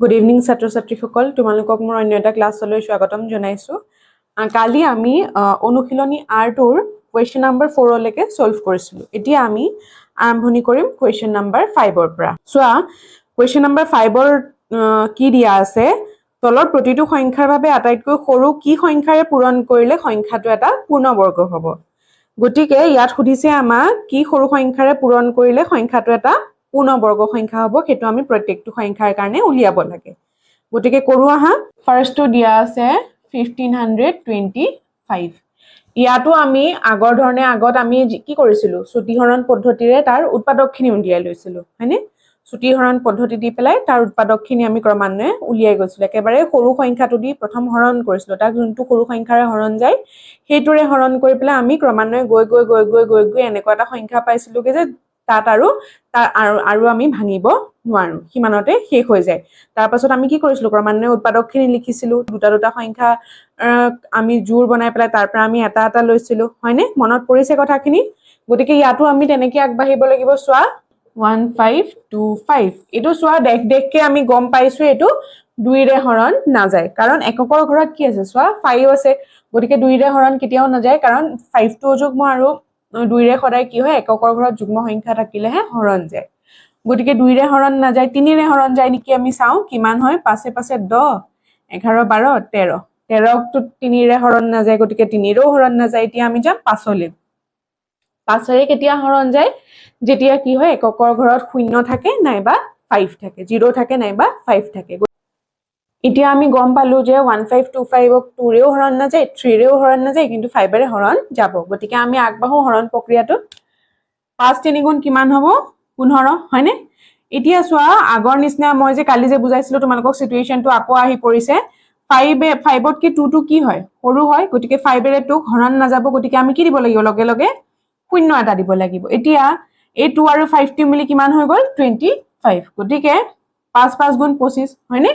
Good evening ছাত্ৰ ছাত্ৰীসকল, তোমালোকক মোৰ অন্য এটা ক্লাছলৈ স্বাগতম জনাইছোঁ। কালি আমি অনুশীলনী আৰ 2ৰ কুৱেশ্যন নাম্বাৰ 4লৈকে ছল্ভ কৰিছিলোঁ। এতিয়া আমি আৰম্ভণি কৰিম কুৱেশ্যন নাম্বাৰ 5ৰ পৰা। চোৱা, কুৱেশ্যন নাম্বাৰ 5ৰ কি দিয়া আছে? তলৰ প্ৰতিটো সংখ্যাৰ বাবে আটাইতকৈ সৰু কি সংখ্যাৰে পূৰণ কৰিলে সংখ্যাটো এটা পূৰ্ণবৰ্গ হ'ব? গতিকে ইয়াত সুধিছে আমাক কি সৰু সংখ্যাৰে পূৰণ কৰিলে সংখ্যাটো এটা পূৰ্ণবৰ্গ সংখ্যা হ'ব, সেইটো আমি প্ৰত্যেকটো সংখ্যাৰ কাৰণে উলিয়াব লাগে। গতিকে কৰোঁ আহা। ফাৰ্ষ্টটো দিয়া আছে 1525। ইয়াতো আমি আগৰ ধৰণে আগত আমি কি কৰিছিলোঁ? চুটিহৰণ পদ্ধতিৰে তাৰ উৎপাদকখিনি উলিয়াই লৈছিলোঁ, হয়নে? চুটিহৰণ পদ্ধতি দি পেলাই তাৰ উৎপাদকখিনি আমি ক্ৰমান্বয়ে উলিয়াই গৈছিলোঁ। একেবাৰে সৰু সংখ্যাটো দি প্ৰথম হৰণ কৰিছিলোঁ। তাক যোনটো সৰু সংখ্যাৰে হৰণ যায়, সেইটোৰে হৰণ কৰি পেলাই আমি ক্ৰমান্বয়ে গৈ গৈ গৈ গৈ গৈ গৈ এনেকুৱা এটা সংখ্যা পাইছিলোঁগৈ যে তাত আৰু তাৰ আৰু আমি ভাঙিব নোৱাৰো, সিমানতে শেষ হৈ যায়। তাৰপাছত আমি কি কৰিছিলোঁ? ক্ৰমান্বয়ে উৎপাদকখিনি লিখিছিলোঁ। দুটা দুটা সংখ্যা আমি জোৰ বনাই পেলাই তাৰ পৰা আমি এটা এটা লৈছিলোঁ, হয়নে? মনত পৰিছে কথাখিনি? গতিকে ইয়াতো আমি তেনেকে আগবাঢ়িব লাগিব। চোৱা, 1525। এইটো চোৱা, দেখ দেখকে আমি গম পাইছো এইটো দুইৰে হৰণ নাযায়। কাৰণ এককৰ ঘৰত কি আছে চোৱা, 5 আছে। গতিকে দুইৰে হৰণ কেতিয়াও নাযায়, কাৰণ 5টো অযুগ্ম আৰু দুইৰে সদায় কি হয়? এককৰ ঘৰত যুগ্ম সংখ্যা থাকিলেহে হৰণ যায়। গতিকে দুইৰে হৰণ নাযায়। তিনিৰে হৰণ যায় নেকি আমি চাওঁ কিমান হয়। পাঁচে পাঁচে 10, 11, 12, 13। 13কতো তিনিৰে হৰণ নাযায়, গতিকে তিনিৰেও হৰণ নাযায়। এতিয়া আমি যাম পাঁচলৈ। পাঁচেৰে কেতিয়া হৰণ যায়? যেতিয়া কি হয়, এককৰ ঘৰত শূন্য থাকে নাইবা 5 থাকে, 0 থাকে নাইবা 5 থাকে। এতিয়া আমি গম পালো যে 1525ক 2ৰেও হৰণ নাযায়, 3ৰেও হৰণ নাযায়, কিন্তু 5ৰে হৰণ যাব। গতিকে আমি আগবাঢ়ো হৰণ প্ৰক্ৰিয়াটোত। পাঁচ তিনি গুণ কিমান হ'ব? 15, হয়নে? এতিয়া চোৱা, আগৰ নিচিনা মই যে কালি যে বুজাইছিলো তোমালোকক, চিটুৱেশ্যনটো আকৌ আহি পৰিছে। 5তকৈ 2টো কি হয়? সৰু হয়। গতিকে 5ৰে 2ক হৰণ নাযাব। গতিকে আমি কি দিব লাগিব? লগে লগে শূন্য এটা দিব লাগিব। এতিয়া এই 2 আৰু 5টো মিলি কিমান হৈ গ'ল? 25। গতিকে পাঁচ পাঁচ গুণ 25, হয়নে?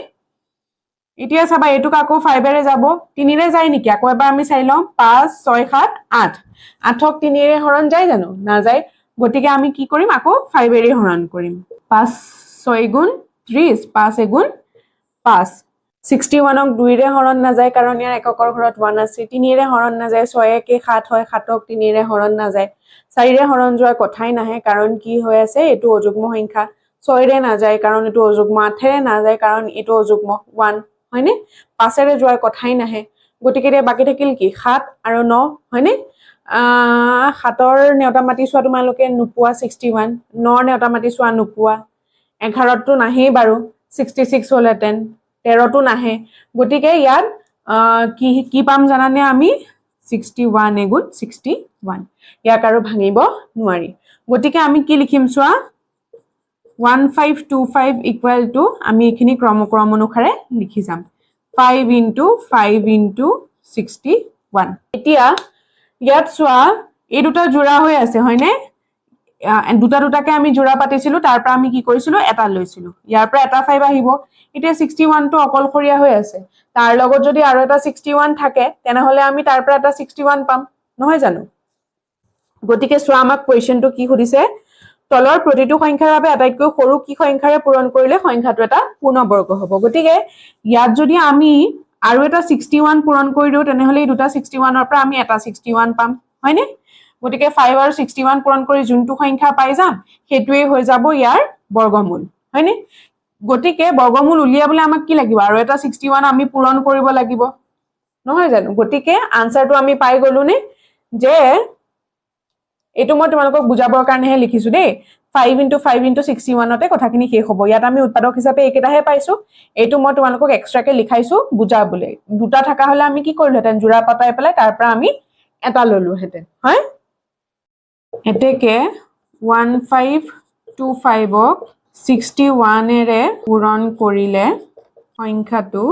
এতিয়া চাবা, এইটোক আকৌ 5ৰে যাব। তিনিৰে যায় নেকি আকৌ এবাৰ আমি চাই লওঁ। পাঁচ, ছয়, সাত, আঠ। আঠক তিনিৰে হৰণ যায় জানো? নাযায়। গতিকে আমি কি কৰিম? আকৌ 5ৰে হৰণ কৰিম। পাঁচ ছয় গুণ 30, পাঁচ এগুণ পাঁচ। 61ক দুইৰে হৰণ নাযায়, কাৰণ ইয়াৰ এককৰ ঘৰত 1 আছে। তিনিৰে হৰণ নাযায়। ছয় একে সাত হয়, সাতক তিনিৰে হৰণ নাযায়। চাৰিৰে হৰণ যোৱাৰ কথাই নাহে, কাৰণ কি হৈ আছে? এইটো অযুগ্ম সংখ্যা। ছয়ৰে নাযায়, কাৰণ এইটো অযুগ্ম। আঠেৰে নাযায়, কাৰণ এইটো অযুগ্ম 1, হয়নে? পাঁচেৰে যোৱাৰ কথাই নাহে। গতিকে এতিয়া বাকী থাকিল কি? সাত আৰু ন, হয়নে? সাতৰ নেওতা মাতি চোৱা তোমালোকে, নোপোৱা 61। নৰ নেওতা মাতি চোৱা, নোপোৱা। 11ততো নাহেই বাৰু, 66 হ'লহেঁতেন। 13তো নাহে। গতিকে ইয়াত কি কি পাম জানানে আমি? 61 এগুণ 61। ইয়াক আৰু ভাঙিব নোৱাৰি। গতিকে আমি কি লিখিম চোৱা, 1525 equal to, আমি এইখিনি ক্ৰম অনুসাৰে লিখি যাম, 5 ইণ্টু 5 ইণ্টু 61। এতিয়া ইয়াত চোৱা, এই দুটা যোৰা হৈ আছে, হয়নে? দুটা দুটাকে আমি যোৰা পাতিছিলো। তাৰ পৰা আমি কি কৰিছিলো? এটা লৈছিলো। ইয়াৰ পৰা এটা 5 আহিব। এতিয়া 61টো অকলশৰীয়া হৈ আছে। তাৰ লগত যদি আৰু এটা 61 থাকে, তেনেহলে আমি তাৰ পৰা এটা 61 পাম, নহয় জানো? গতিকে চোৱা, আমাক কুৱেশ্যনটো কি সুধিছে? তলৰ প্ৰতিটো সংখ্যাৰ বাবে আটাইতকৈ সৰু কি সংখ্যাৰে পূৰণ কৰিলে সংখ্যাটো এটা পূৰ্ণবৰ্গ হ'ব? গতিকে ইয়াত যদি আমি আৰু এটা 61 পূৰণ কৰি দিওঁ, তেনেহ'লে এই দুটা 61ৰ পৰা আমি এটা 61 পাম, হয়নে? গতিকে 5 আৰু 61 পূৰণ কৰি যোনটো সংখ্যা পাই যাম, সেইটোৱেই হৈ যাব ইয়াৰ বৰ্গমূল, হয়নে? গতিকে বৰ্গমূল উলিয়াবলৈ আমাক কি লাগিব? আৰু এটা 61 আমি পূৰণ কৰিব লাগিব, নহয় জানো? গতিকে আনচাৰটো আমি পাই গলো নে যে এইটো মই তোমালোকক বুজাবৰ কাৰণেহে লিখিছো দেই, 5 ইণ্টু 5 ইণ্টু 61তে কথাখিনি শেষ হ'ব। ইয়াত আমি উৎপাদক হিচাপে এইকেইটাহে পাইছো। এইটো মই তোমালোকক এক্সট্ৰাকে লিখাইছো বুজাবলৈ। দুটা থকা হ'লে আমি কি কৰিলোহেঁতেন? যোৰা পাতাই পেলাই তাৰ পৰা আমি এটা ললোহেঁতেন, হয়? এতেকে 1525ক 61ৰে পূৰণ কৰিলে সংখ্যাটো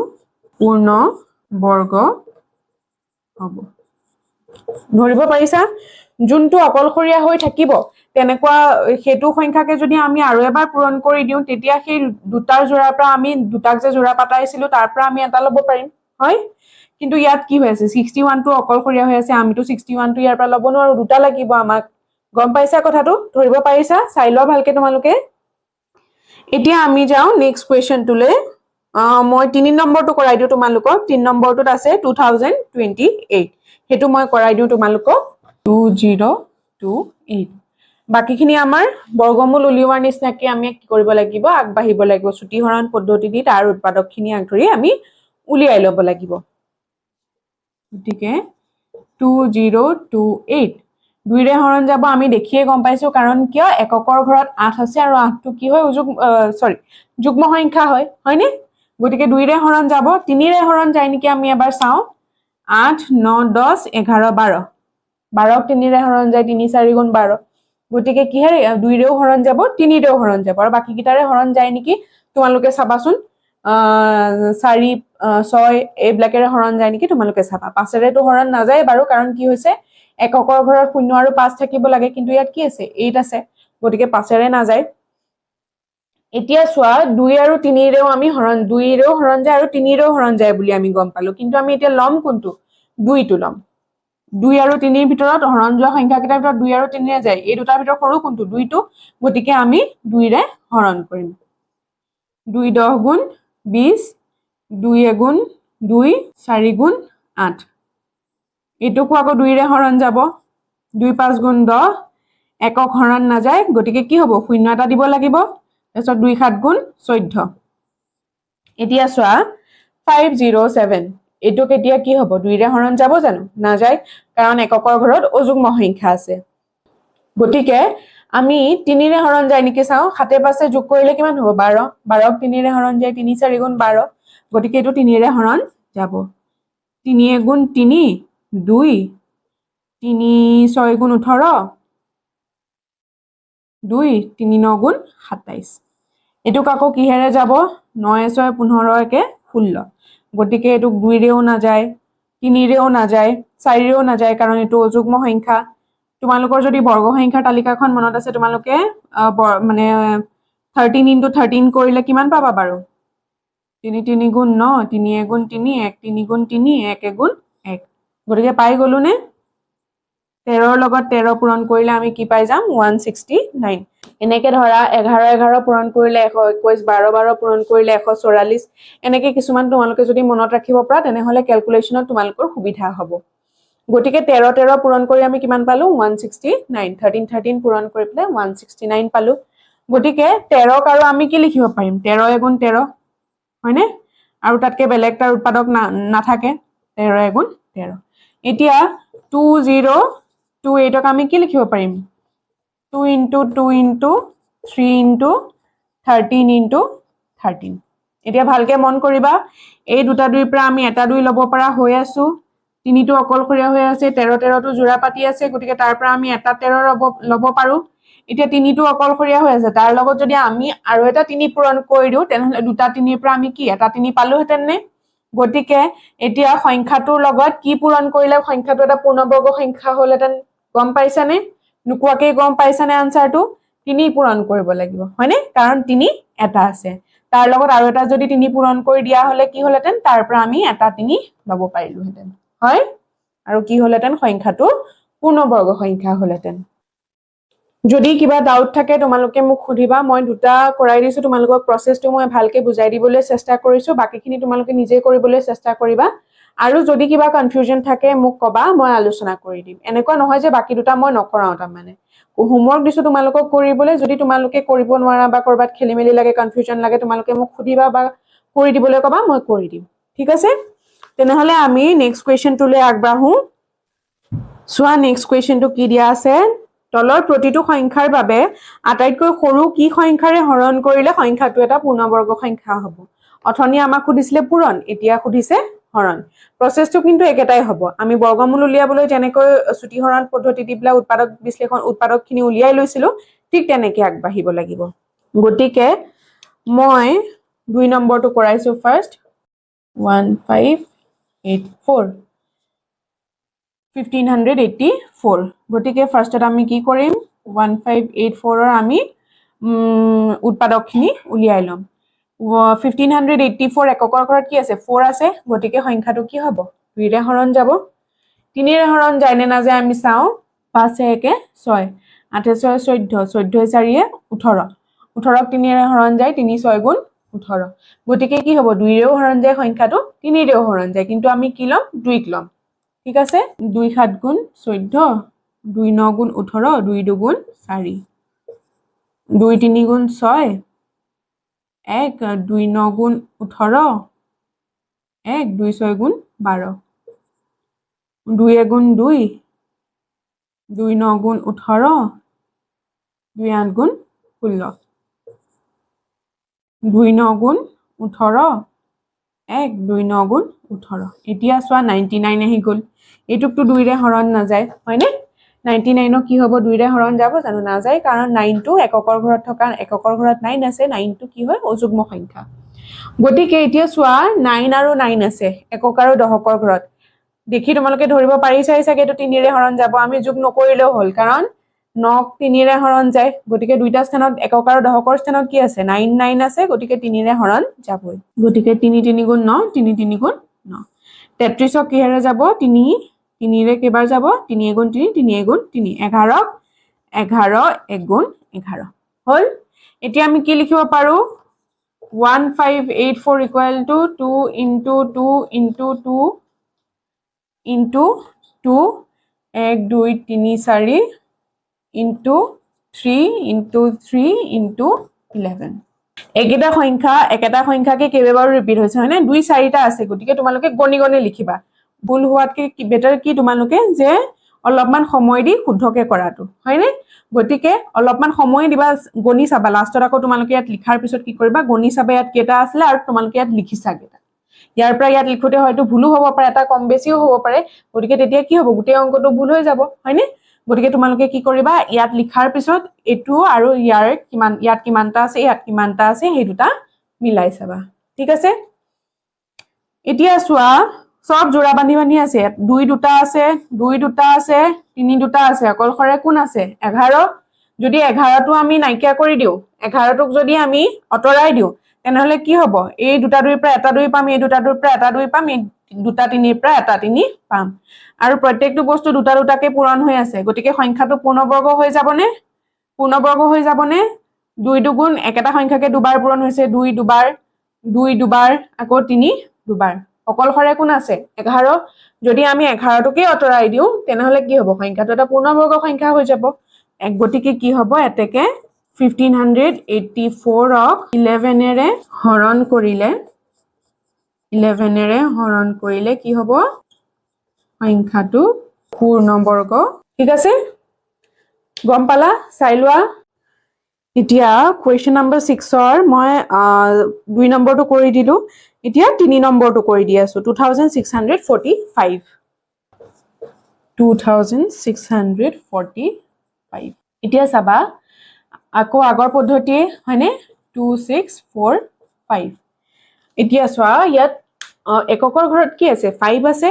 পূৰ্ণ বৰ্গ হ'ব। ধৰিব পাৰিছা? যোনটো অকলশৰীয়া হৈ থাকিব, তেনেকুৱা সেইটো সংখ্যাকে যদি আমি আৰু এবাৰ পূৰণ কৰি দিওঁ, তেতিয়া সেই দুটাৰ যোৰাৰ পৰা, আমি দুটাক যে যোৰা পাতাইছিলো, তাৰ পৰা আমি এটা ল'ব পাৰিম, হয়? কিন্তু ইয়াত কি হৈ আছে? 61টো অকলশৰীয়া হৈ আছে। আমিতো 61টো ইয়াৰ পৰা ল'ব নোৱাৰো, দুটা লাগিব আমাক। গম পাইছা কথাটো? ধৰিব পাৰিছা? চাই লোৱা ভালকে তোমালোকে। এতিয়া আমি যাওঁ নেক্সট কুৱেশ্যনটোলৈ। মই 3 নম্বৰটো কৰাই দিওঁ তোমালোকক। 3 নম্বৰটোত আছে 2028, সেইটো মই কৰাই দিওঁ তোমালোকক 2028। বাকীখিনি আমাৰ বৰ্গমূল উলিওৱাৰ নিচিনাকে আমি কি কৰিব লাগিব, আগবাঢ়িব লাগিব। চুটি হৰণ পদ্ধতি দি তাৰ উৎপাদকখিনি আগধৰি আমি উলিয়াই ল'ব লাগিব। গতিকে 2028 দুইৰে হৰণ যাব, আমি দেখিয়ে গম পাইছো, কাৰণ কিয় এককৰ ঘৰত 8 আছে আৰু 8টো কি হয়, যুগ্ম সংখ্যা হয়, হয়নে? গতিকে দুইৰে হৰণ যাব। তিনিৰে হৰণ যায় নেকি আমি এবাৰ চাওঁ। 8 9 10 11 12, 12ক তিনিৰে হৰণ যায়, 3 4 গুণ 12। গতিকে কিহেৰে, দুইৰেও হৰণ যাব, তিনিৰেও হৰণ যাব, আৰু বাকীকেইটাৰে হৰণ যায় নেকি তোমালোকে চাবাচোন। 4 6 এইবিলাকেৰে হৰণ যায় নেকি তোমালোকে চাবা। 5ৰেতো হৰণ নাযায় বাৰু, কাৰণ কি হৈছে এককৰ ঘৰত 0 আৰু 5 থাকিব লাগে, কিন্তু ইয়াত কি আছে, 8 আছে, গতিকে 5ৰে নাযায়। এতিয়া চোৱা 2 আৰু তিনিৰেও আমি হৰণ, দুইৰেও হৰণ যায় আৰু তিনিৰেও হৰণ যায় বুলি আমি গম পালো, কিন্তু আমি এতিয়া ল'ম কোনটো, 2টো ল'ম। 2 আৰু তিনিৰ ভিতৰত হৰণ যোৱা সংখ্যাকেইটাৰ ভিতৰত 2 আৰু তিনিৰে যায়, এই দুটাৰ ভিতৰত সৰু কোনটো, 2টো, গতিকে আমি 2ৰে হৰণ কৰিম। 2 10 গুণ 20, 2 এগুণ 2, 4 গুণ 8। এইটোকো আকৌ 2ৰে হৰণ যাব, 2 5 গুণ 10, একক হৰণ নাযায়, গতিকে কি হ'ব, শূন্য এটা দিব লাগিব, তাৰপিছত 2 7 গুণ 14। এতিয়া চোৱা 507, এইটোক এতিয়া কি হ'ব, 2ৰে হৰণ যাব জানো, নাযায়, কাৰণ এককৰ ঘৰত অযুগ্ম সংখ্যা আছে। গতিকে আমি 3ৰে হৰণ যায় নেকি চাওঁ। 7 5 যোগ কৰিলে কিমান হ'ব, 12, 12ক 3ৰে হৰণ যায়, 3 4 গুণ 12, গতিকে এইটো 3ৰে হৰণ যাব। 3 এগুণ 3, 2, 3 6 গুণ 18, 2 3 9 গুণ 27। এইটোক আকৌ কিহেৰে যাব, 9 6 15 1 16, গতিকে এইটোক 2ৰেও নাযায়, 3ৰেও নাযায়, 4ৰেও নাযায়, কাৰণ এইটো অযুগ্ম সংখ্যা। তোমালোকৰ যদি বৰ্গ সংখ্যাৰ তালিকাখন মনত আছে, তোমালোকে মানে 13 ইনটু 13 কৰিলে কিমান পাবা বাৰু, 3 3 গুণ 9, 3 এগুণ 3, 1 3 গুণ 3, 1 এগুণ 1, গতিকে পাই গলো নে? 13ৰ লগত 13 পূৰণ কৰিলে আমি কি পাই যাম, 169। এনেকে ধৰা 11 11 পূৰণ কৰিলে 121, 12 12 পূৰণ কৰিলে 144, এনেকে কিছুমান তোমালোকে যদি মনত ৰাখিব পাৰা তেনেহ'লে কেলকুলেশ্যনত তোমালোকৰ সুবিধা হ'ব। গতিকে 13 13 পূৰণ কৰি আমি কিমান পালো, 169, 13 13 পূৰণ কৰি পেলাই 169 পালো। গতিকে 13ক আৰু আমি কি লিখিব পাৰিম, 13 এগুণ 13, হয়নে? আৰু তাতকে বেলেগ তাৰ উৎপাদক নাথাকে, 13 এগুণ 13। এতিয়া 2028ক আমি কি লিখিব পাৰিম, 2 ইনটু 2 ইনটু 3 ইনটু 13 ইনটু 13। এতিয়া ভালকে মন কৰিবা, এই দুটা দুইৰ পৰা আমি এটা দুই ল'ব পৰা হৈ আছো, তিনিটো অকলশৰীয়া হৈ আছে, 13 13টো যোৰা পাতি আছে, গতিকে তাৰ পৰা আমি এটা 13 ল'ব পাৰো। এতিয়া তিনিটো অকলশৰীয়া হৈ আছে, তাৰ লগত যদি আমি আৰু এটা 3 পূৰণ কৰি দিওঁ তেনেহ'লে দুটা তিনিৰ পৰা আমি কি এটা 3 পালোহেঁতেন নে? গতিকে এতিয়া সংখ্যাটোৰ লগত কি পূৰণ কৰিলে সংখ্যাটো এটা পূৰ্ণবৰ্গ সংখ্যা হ'লহেঁতেন গম পাইছানে? নোকোৱাকেই গম পাইছানে আনচাৰটো? 3 পূৰণ কৰিব লাগিব, হয়নে? কাৰণ 3 এটা আছে, তাৰ লগত আৰু এটা যদি 3 পূৰণ কৰি দিয়া হ'লে কি হ'লহেঁতেন, তাৰ পৰা আমি এটা 3 ল'ব পাৰিলোহেঁতেন, হয়? আৰু কি হ'লহেঁতেন, সংখ্যাটো পূৰ্ণবৰ্গ সংখ্যা হ'লহেঁতেন। যদি কিবা ডাউট থাকে তোমালোকে মোক সুধিবা, মই দুটা কৰাই দিছো তোমালোকক, প্ৰচেছটো মই ভালকে বুজাই দিবলৈ চেষ্টা কৰিছো, বাকীখিনি তোমালোকে নিজে কৰিবলৈ চেষ্টা কৰিবা। আৰু যদি কিবা কনফিউজন থাকে মোক কবা, মই আলোচনা কৰি দিম। এনেকুৱা নহয় যে বাকী দুটা মই নকৰাও, তাৰমানে হোমৱৰ্ক দিছো তোমালোকক কৰিবলৈ, যদি তোমালোকে কৰিব নোৱাৰা বা ক'ৰবাত খেলি মেলি লাগে, কনফিউজন লাগে, তোমালোকে মোক সুধিবা বা কৰি দিবলৈ কবা, মই কৰি দিম, ঠিক আছে? তেনেহ'লে আমি নেক্সট কুৱেশ্যনটোলৈ আগবাঢ়ো। চোৱা নেক্সট কুৱেশ্যনটো কি দিয়া আছে, তলৰ প্ৰতিটো সংখ্যাৰ বাবে আটাইতকৈ সৰু কি সংখ্যাৰে হৰণ কৰিলে সংখ্যাটো এটা পূৰ্ণবৰ্গ সংখ্যা হ'ব। অথনি আমাক সুধিছিলে পূৰণ, এতিয়া সুধিছে হৰণ। প্ৰচেছটো কিন্তু একেটাই হ'ব। আমি বৰ্গমূল উলিয়াবলৈ যেনেকৈ চুটি হৰণ পদ্ধতি দি পেলাই উৎপাদক বিশ্লেষণ উৎপাদকখিনি উলিয়াই লৈছিলো, ঠিক তেনেকে আগবাঢ়িব লাগিব। গতিকে মই 2 নম্বৰটো কৰাইছো ফাৰ্ষ্ট, 1584, 1584। গতিকে ফাৰ্ষ্টত আমি কি কৰিম, 1584ৰ আমি উৎপাদকখিনি উলিয়াই ল'ম। 1584 এককৰ ঘৰত কি আছে, 4 আছে, গতিকে সংখ্যাটো কি হ'ব, 2ৰে হৰণ যাব। 3ৰে হৰণ যায় নে নাযায় আমি চাওঁ। 5 1 6, 8 6 14, 14 4 18, 18ক 3ৰে হৰণ যায়, 3 6 গুণ 18। গতিকে কি হ'ব, 2ৰেও হৰণ যায় সংখ্যাটো, 3ৰেও হৰণ যায়, কিন্তু আমি কি ল'ম, 2ক ল'ম। ঠিক আছে, 2 7 গুণ 14, 2 9 গুণ 18, 2 2 গুণ 4, 2 3 গুণ 6, 1, 2 9 গুণ 18, 1, 2 6 গুণ 12, 2 1 গুণ 2, 2 9 গুণ 18, 2 8 গুণ 16, 2 9 গুণ 18, 1, 2 9 গুণ 18। এতিয়া চোৱা 99 আহি গ'ল। এইটোকতো 2ৰে হৰণ নাযায়, হয়নে? 99 কি হ'ব, 2ৰে হৰণ যাব জানো? নাযায়, কাৰণ 9টো এককৰ ঘৰত থকা, এককৰ ঘৰত 9 আছে, 9টো কি হয়, অযুগ্ম সংখ্যা। গতিকে এতিয়া চোৱা 9 আৰু 9 আছে একক আৰু দহকৰ ঘৰত। দেখি তোমালোকে ধৰিব পাৰিছাই চাগে এইটো 3ৰে হৰণ যাব, আমি যোগ নকৰিলেও হ'ল, কাৰণ 9ক 3ৰে হৰণ যায়। গতিকে দুইটা স্থানত একক আৰু দহকৰ স্থানত কি আছে, 9 9 আছে, গতিকে 3ৰে হৰণ যাবই। গতিকে 3 3 গুণ 9, 3 3 গুণ 9। 33ক কিহেৰে যাব, 3 3ৰে কেইবাৰ যাব, 3 1 গুণ 3, 3 1 গুণ 3, 11 11 1 গুণ 11 হ'ল। এতিয়া আমি কি লিখিব পাৰো, 1584 equal to 2 into 2 into 2 into 2, 1 2 3 4 into 3 into 3 into 11। একেটা সংখ্যা, একেটা সংখ্যাকে কেইবাবাৰো ৰিপিট হৈছে, হয়নে? 2 4টা আছে, গতিকে তোমালোকে গণি গণি লিখিবা। ভুল হোৱাতকে বেটাৰ কি তোমালোকে যে অলপমান সময় দি শুদ্ধকে কৰাটো, হয়নে? গতিকে অলপমান সময় দিবা, গণি চাবা। লাষ্টত আকৌ তোমালোকে ইয়াত লিখাৰ পিছত কি কৰিবা, গণি চাবা ইয়াত কেইটা আছিলে আৰু তোমালোকে ইয়াত লিখিছা কেইটা। ইয়াৰ পৰা ইয়াত লিখোতে হয়তো ভুলো হ'ব পাৰে, এটা কম বেছিও হ'ব পাৰে, গতিকে তেতিয়া কি হ'ব, গোটেই অংকটো ভুল হৈ যাব, হয়নে? গতিকে তোমালোকে কি কৰিবা, ইয়াত লিখাৰ পিছত এইটো আৰু ইয়াৰ কিমান, ইয়াত কিমানটা আছে, ইয়াত কিমানটা আছে, সেই দুটা মিলাই চাবা। ঠিক আছে, এতিয়া চোৱা চব যোৰা বান্ধি বান্ধি আছে, ইয়াত 2 2টা আছে, 2 2টা আছে, 3 2টা আছে, অকলশৰে কোন আছে, 11। যদি 11টো আমি নাইকিয়া কৰি দিওঁ, 11টোক যদি আমি আঁতৰাই দিওঁ, তেনেহ'লে কি হ'ব, এই দুটা 2ৰ পৰা এটা 2 পাম, এই দুটা 2ৰ পৰা এটা 2 পাম, এই দুটা 3ৰ পৰা এটা 3 পাম। আৰু প্ৰত্যেকটো বস্তু দুটা দুটাকে পূৰণ হৈ আছে, গতিকে সংখ্যাটো পূৰ্ণবৰ্গ হৈ যাবনে? পূৰ্ণবৰ্গ হৈ যাবনে? 2 দুগুণ একেটা সংখ্যাকে দুবাৰ পূৰণ হৈছে, 2 দুবাৰ, 2 দুবাৰ, আকৌ 3 দুবাৰ। অকলশৰে কোন আছে, 11। যদি আমি 11টোকে আঁতৰাই দিওঁ, তেনেহ'লে কি হ'ব, সংখ্যাটো এটা পূৰ্ণবৰ্গ সংখ্যা হৈ যাব। গতিকে কি হ'ব, এতেকে 1584ক 11-এৰে হৰণ কৰিলে, 11-এৰে হৰণ কৰিলে কি হ'ব, সংখ্যাটো পূৰ্ণবৰ্গ। ঠিক আছে, গম পালা, চাই লোৱা। এতিয়া কুৱেশ্যন নম্বৰ 6ৰ মই 2 নম্বৰটো কৰি দিলো, এতিয়া 3 নম্বৰটো কৰি দি আছো। 2645, 2645। এতিয়া চাবা আকৌ আগৰ পদ্ধতিয়ে, হয়নে, 2 6 4 5। এতিয়া চোৱা ইয়াত এককৰ ঘৰত কি আছে, 5 আছে,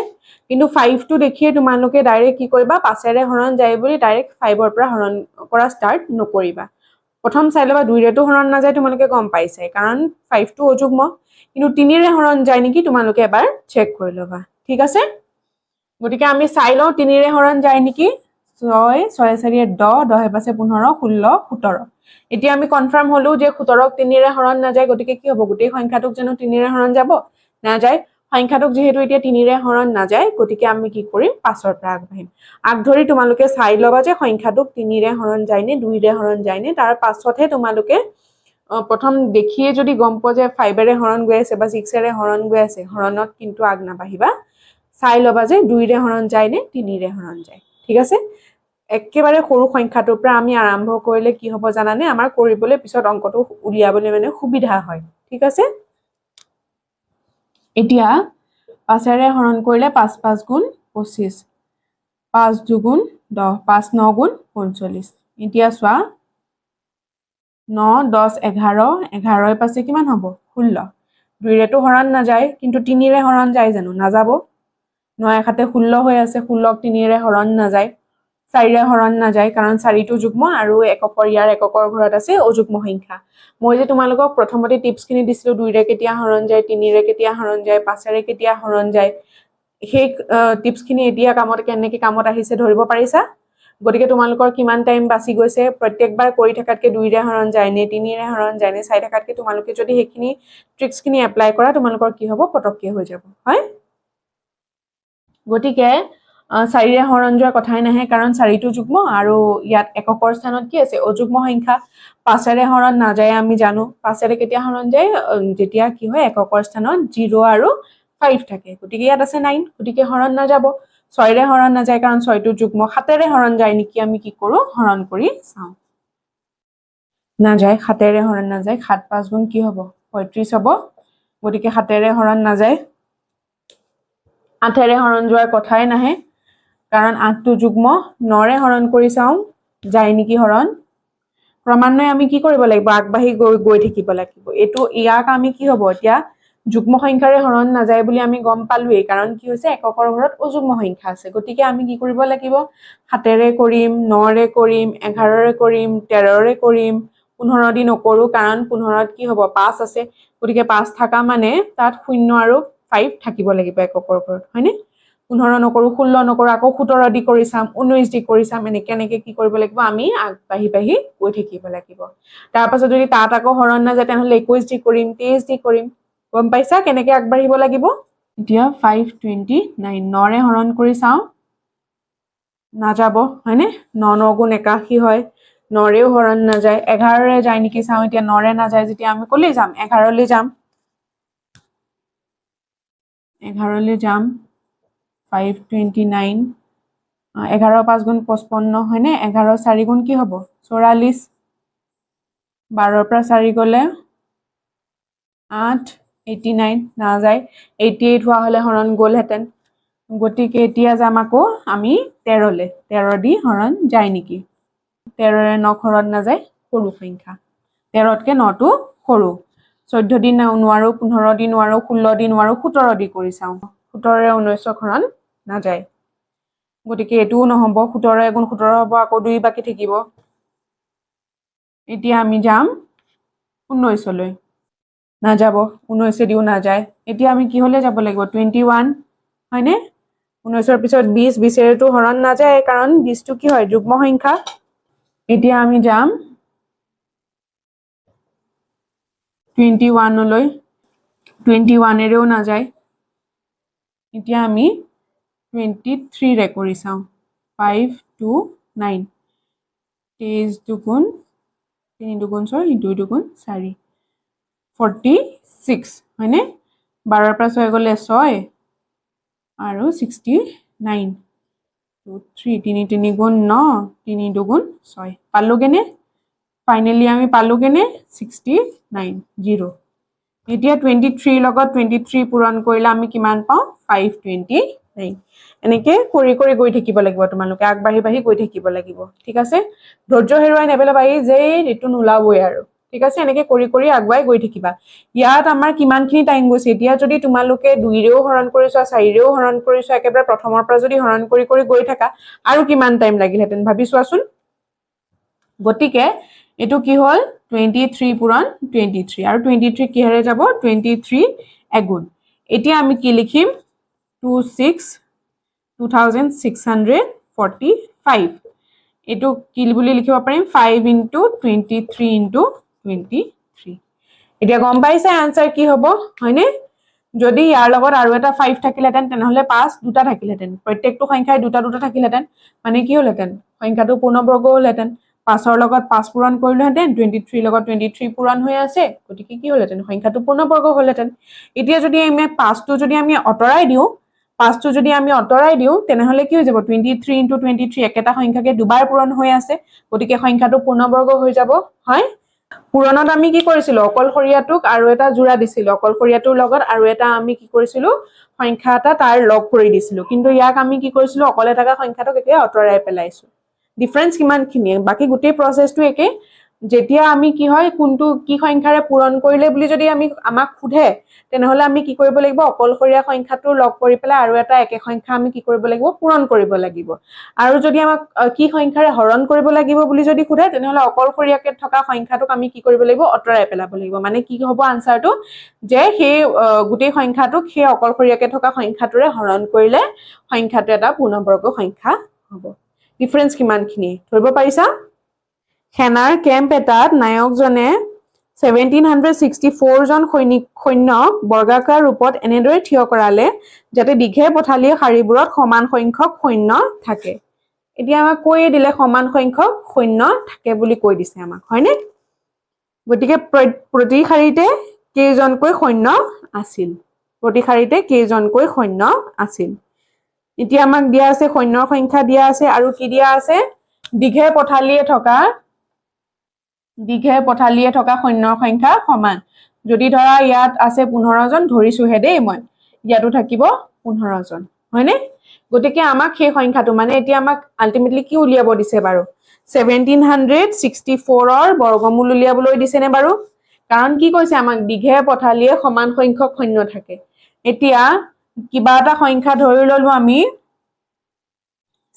কিন্তু 5টো দেখিয়ে তোমালোকে ডাইৰেক্ট কি কৰিবা, 5-এৰে হৰণ যায় বুলি ডাইৰেক্ট 5ৰ পৰা হৰণ কৰা ষ্টাৰ্ট নকৰিবা। প্ৰথম চাই ল'বা 2ৰেতো হৰণ নাযায়, তোমালোকে গম পাইছাই, কাৰণ 5টো অযুগ্ম, কিন্তু 3ৰে হৰণ যায় নেকি তোমালোকে এবাৰ চেক কৰি ল'বা। ঠিক আছে, গতিকে আমি চাই লওঁ 3ৰে হৰণ যায় নেকি। 6 6 4 10, 10 5 15, 16 17। এতিয়া আমি কনফাৰ্ম হলো যে 17ক 3ৰে হৰণ নাযায়, গতিকে কি হ'ব, গোটেই সংখ্যাটোক জানো 3ৰে হৰণ যাব? নাযায়। সংখ্যাটোক যিহেতু এতিয়া 3ৰে হৰণ নাযায়, গতিকে আমি কি কৰিম, 5ৰ পৰা আগবাঢ়িম। আগ ধৰি তোমালোকে চাই ল'বা যে সংখ্যাটোক 3ৰে হৰণ যায় নে 2ৰে হৰণ যায় নে, তাৰ পাছতহে তোমালোকে প্ৰথম দেখিয়ে যদি গম পোৱা যে 5-এৰে হৰণ গৈ আছে বা 6-এৰে হৰণ গৈ আছে, হৰণত কিন্তু আগ নাবাঢ়িবা। চাই ল'বা যে 2ৰে হৰণ যায় নে 3ৰে হৰণ যায়। ঠিক আছে, একেবাৰে সৰু সংখ্যাটোৰ পৰা আমি আৰম্ভ কৰিলে কি হ'ব জানানে, আমাৰ কৰিবলৈ পিছত অংকটো উলিয়াবলৈ মানে সুবিধা হয়। ঠিক আছে, এতিয়া 5-এৰে হৰণ কৰিলে 5 5 গুণ 25, 5 2 গুণ 10, 5 9 গুণ 45। এতিয়া চোৱা 9 10 11, 11 পাঁচে কিমান হ'ব, 16। 2ৰেতো হৰণ নাযায়, কিন্তু 3ৰে হৰণ যায় জানো? নাযাব। 9 7 16 হৈ আছে, 16ক 3ৰে হৰণ নাযায়, 4ৰে হৰণ নাযায়, কাৰণ 4টো যুগ্ম আৰু এককৰ, ইয়াৰ এককৰ ঘৰত আছে অযুগ্ম সংখ্যা। মই যে তোমালোকক প্ৰথমতে টিপছখিনি দিছিলো, 2ৰে কেতিয়া হৰণ যায়, 3ৰে কেতিয়া হৰণ যায়, 5-এৰে কেতিয়া হৰণ যায়, সেই টিপছখিনি এতিয়া কামত কেনেকে কামত আহিছে ধৰিব পাৰিছা? গতিকে তোমালোকৰ কিমান টাইম বাচি গৈছে, প্ৰত্যেকবাৰ কৰি থকাতকৈ 2ৰে হৰণ যায় নে 3ৰে হৰণ যায় নে চাই থকাতকৈ তোমালোকে যদি সেইখিনি ট্ৰিক্সখিনি এপ্লাই কৰা, তোমালোকৰ কি হ'ব, পটককৈ হৈ যাব, হয়। গতিকে 4ৰে হৰণ যোৱাৰ কথাই নাহে, কাৰণ 4টো যুগ্ম আৰু ইয়াত এককৰ স্থানত কি আছে, অযুগ্ম সংখ্যা। 5ৰে হৰণ নাযায় আমি জানো, 5ৰে কেতিয়া হৰণ যায়, যেতিয়া কি হয় এককৰ স্থানত 0 আৰু 5 থাকে। গতিকে ইয়াত আছে 9, গতিকে হৰণ নাযাব। 6ৰে হৰণ নাযায় কাৰণ 6টো যুগ্ম। 7ৰে হৰণ যায় নেকি আমি কি কৰোঁ, হৰণ কৰি চাওঁ, নাযায়। 7ৰে হৰণ নাযায়, 7 5 গুণ কি হ'ব, 35 হ'ব, গতিকে 7ৰে হৰণ নাযায়। 8ৰে হৰণ যোৱাৰ কথাই নাহে, কাৰণ 8টো যুগ্ম। 9ৰে হৰণ কৰি চাওঁ যায় নেকি হৰণ। ক্ৰমান্বয়ে আমি কি কৰিব লাগিব, আগবাঢ়ি গৈ থাকিব লাগিব। এইটো ইয়াক আমি কি হ'ব, এতিয়া যুগ্ম সংখ্যাৰে হৰণ নাযায় বুলি আমি গম পালোৱেই, কাৰণ কি হৈছে এককৰ ঘৰত অযুগ্ম সংখ্যা আছে। গতিকে আমি কি কৰিব লাগিব, 7ৰে কৰিম, 9ৰে কৰিম, 11ৰে কৰিম, 13ৰে কৰিম, 15 দি নকৰোঁ, কাৰণ 15ত কি হ'ব, 5 আছে, গতিকে 5 থকা মানে তাত 0 আৰু 5 থাকিব লাগিব এককৰ ঘৰত, হয়নে? 15 নকৰোঁ, 16 নকৰোঁ, আকৌ 17 দি কৰি চাম, 19 দি কৰি চাম, এনেকে এনেকে কি কৰিব লাগিব, আমি আগবাঢ়ি বাঢ়ি গৈ থাকিব লাগিব। তাৰপাছত যদি তাত আকৌ হৰণ নাযায়, তেনেহ'লে 21 দি কৰিম, 23 দি কৰিম। গম পাইছা কেনেকে আগবাঢ়িব লাগিব? এতিয়া 529 9ৰে হৰণ কৰি চাওঁ, নাযাব, হয়নে? 9 9 গুণ 81 হয়, 9ৰেও হৰণ নাযায়। 11ৰে যায় নেকি চাওঁ, এতিয়া 9ৰে নাযায় যেতিয়া আমি ক'লৈ যাম, 11লৈ যাম, 11লৈ যাম। 529 11 5 গুণ 55, হয়নে? 11 4 গুণ কি হ'ব, 44। 12ৰ পৰা 4 গ'লে 8, 89 নাযায়। 88 হোৱা হ'লে হৰণ গ'লহেঁতেন। গতিকে এতিয়া যাম আকৌ আমি 13লৈ, 13 দি হৰণ যায় নেকি, 13ৰে 9 হৰণ নাযায়, সৰু সংখ্যা, 13তকৈ 9টো সৰু। 14 দি নোৱাৰোঁ, 15 দি নোৱাৰোঁ, 16 দি নোৱাৰোঁ, 17 দি কৰি চাওঁ, 17ৰে 19 হৰণ নাযায়, গতিকে এইটোও নহ'ব। 17 গুণ 17 হ'ব, আকৌ 2 বাকী থাকিব। এতিয়া আমি যাম 19লৈ, নাযাব, 19 দিও নাযায়। এতিয়া আমি কি হ'লে যাব লাগিব, 21, হয়নে? 19ৰ পিছত 20, 20ৰেতো হৰণ নাযায়, কাৰণ 20টো কি হয়, যুগ্ম সংখ্যা। এতিয়া আমি যাম 21লৈ, 21ৰেও নাযায়। এতিয়া আমি 23ৰে কৰি চাওঁ, 5 2 9, 23 দুগুণ 3 দুগুণ 6, 2 দুগুণ 4, 46, হয়নে? 12ৰ পৰা 6 গ'লে 6 আৰু 69, 2 3, 3 3 গুণ 9, 3 দুগুণ 6। পালোগেনে? ফাইনেলি আমি পালোগেনে 69, 0। এতিয়া 23 লগত 23 পূৰণ কৰিলে আমি কিমান পাওঁ, 529। এনেকে কৰি কৰি গৈ থাকিব লাগিব, তোমালোকে আগবাঢ়ি বাঢ়ি গৈ থাকিব লাগিব, ঠিক আছে? ধৈৰ্য হেৰুৱাই নেপেলাবা, এই যে এইটো নোলাবই আৰু, ঠিক আছে? এনেকে কৰি কৰি আগুৱাই গৈ থাকিবা। ইয়াত আমাৰ কিমানখিনি টাইম গৈছে, এতিয়া যদি তোমালোকে 2ৰেও হৰণ কৰি চোৱা, 4ৰেও হৰণ কৰি চোৱা, একেবাৰে প্ৰথমৰ পৰা যদি হৰণ কৰি কৰি গৈ থাকা, আৰু কিমান টাইম লাগিলহেঁতেন ভাবি চোৱাচোন। গতিকে এইটো কি হ'ল, 23 পূৰণ 23, আৰু 23 কিহেৰে যাব, 23 এগুণ। এতিয়া আমি কি লিখিম, 2645। এইটো কি বুলি লিখিব পাৰিম, 5 ইন্টু 23 ইন্টু 23। এতিয়া গম পাইছে আনচাৰ কি হ'ব, হয়নে? যদি ইয়াৰ লগত আৰু এটা 5 থাকিলহেঁতেন, তেনেহ'লে 5 দুটা থাকিলহেঁতেন, প্ৰত্যেকটো সংখ্যাই দুটা দুটা থাকিলহেঁতেন, মানে কি হ'লহেঁতেন, সংখ্যাটো পূৰ্ণবৰ্গ হ'লহেঁতেন। 5ৰ লগত 5 পূৰণ কৰিলোহেঁতেন, 23 লগত 23 পূৰণ হৈ আছে, গতিকে কি হ'লহেঁতেন, সংখ্যাটো পূৰ্ণবৰ্গ হ'লহেঁতেন। এতিয়া যদি আমি 5টো যদি আমি আঁতৰাই দিওঁ, 5টো যদি আমি আঁতৰাই দিওঁ, তেনেহ'লে কি হৈ যাব, 23 ইন্টু 23 একেটা সংখ্যাকে দুবাৰ পূৰণ হৈ আছে, গতিকে সংখ্যাটো পূৰ্ণবৰ্গ হৈ যাব, হয়। পূৰণত আমি কি কৰিছিলো, অকলশৰীয়াটোক আৰু এটা যোৰা দিছিলো, অকলশৰীয়াটোৰ লগত আৰু এটা আমি কি কৰিছিলো, সংখ্যা এটা তাৰ লগ কৰি দিছিলো। কিন্তু ইয়াক আমি কি কৰিছিলো, অকলে থকা সংখ্যাটোক এতিয়া আঁতৰাই পেলাইছো। ডিফাৰেঞ্চ কিমানখিনি, বাকী গোটেই প্ৰচেছটো একে। যেতিয়া আমি কি হয় কোনটো কি সংখ্যাৰে পূৰণ কৰিলে বুলি যদি আমি আমাক সোধে, তেনেহ'লে আমি কি কৰিব লাগিব, অকলশৰীয়া সংখ্যাটো লগ কৰি পেলাই আৰু এটা একে সংখ্যা আমি কি কৰিব লাগিব, পূৰণ কৰিব লাগিব। আৰু যদি আমাক কি সংখ্যাৰে হৰণ কৰিব লাগিব বুলি যদি সোধে, তেনেহ'লে অকলশৰীয়াকে থকা সংখ্যাটোক আমি কি কৰিব লাগিব, আঁতৰাই পেলাব লাগিব। মানে কি হ'ব আনচাৰটো, যে সেই গোটেই সংখ্যাটোক সেই অকলশৰীয়াকে থকা সংখ্যাটোৰে হৰণ কৰিলে সংখ্যাটো এটা পূৰ্ণবৰ্গ সংখ্যা হ'ব। ডিফাৰেঞ্চ কিমানখিনি ধৰিব পাৰিছা? সেনাৰ কেম্প এটাত নায়কজনে 1764 জন সৈন্যক বৰ্গাকাৰ ৰূপত এনেদৰে থিয় কৰালে যাতে দীঘে পথালিয়ে শাৰীবোৰত সমান সংখ্যক সৈন্য থাকে। এতিয়া আমাক কৈয়ে দিলে সমান সংখ্যক সৈন্য থাকে বুলি কৈ দিছে আমাক, হয়নে? গতিকে প্ৰতি শাৰীতে কেইজনকৈ সৈন্য আছিল? প্ৰতি শাৰীতে কেইজনকৈ সৈন্য আছিল? এতিয়া আমাক দিয়া আছে সৈন্যৰ সংখ্যা দিয়া আছে, আৰু কি দিয়া আছে? দীঘে পথালিয়ে থকা সৈন্যৰ সংখ্যা সমান। যদি ধৰা ইয়াত আছে 15 জন, ধৰিছোহে দেই মই, ইয়াতো থাকিব 15 জন, হয়নে? গতিকে আমাক সেই সংখ্যাটো মানে এতিয়া আমাক আল্টিমেটলি কি উলিয়াব দিছে বাৰু? 1764ৰ বৰ্গমূল উলিয়াবলৈ দিছেনে বাৰু? কাৰণ কি কৈছে আমাক? দীঘে পথালিয়ে সমান সংখ্যক সৈন্য থাকে। এতিয়া কিবা এটা সংখ্যা ধৰি ললো আমি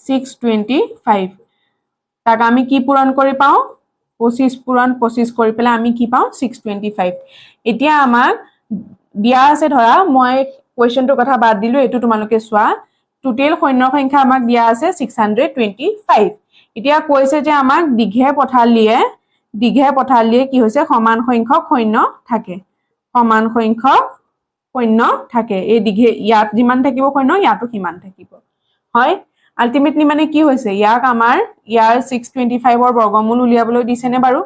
625, তাক আমি কি পূৰণ কৰি পাওঁ? 25 পূৰণ 25 কৰি পেলাই আমি কি পাওঁ? 625। এতিয়া আমাক দিয়া আছে, ধৰা মই কুৱেশ্যনটোৰ কথা বাদ দিলো, এইটো তোমালোকে চোৱা, টোটেল সৈন্যৰ সংখ্যা আমাক দিয়া আছে 625। এতিয়া কৈছে যে আমাক দীঘে পথালিয়ে কি হৈছে? সমান সংখ্যক সৈন্য থাকে, সমান সংখ্যক সৈন্য থাকে। এই দীঘে ইয়াত যিমান থাকিব সৈন্য, ইয়াতো সিমান থাকিব, হয়? আল্টিমেটলি মানে কি হৈছে? ইয়াক আমাৰ ইয়াৰ 625ৰ বৰ্গমূল উলিয়াবলৈ দিছেনে বাৰু?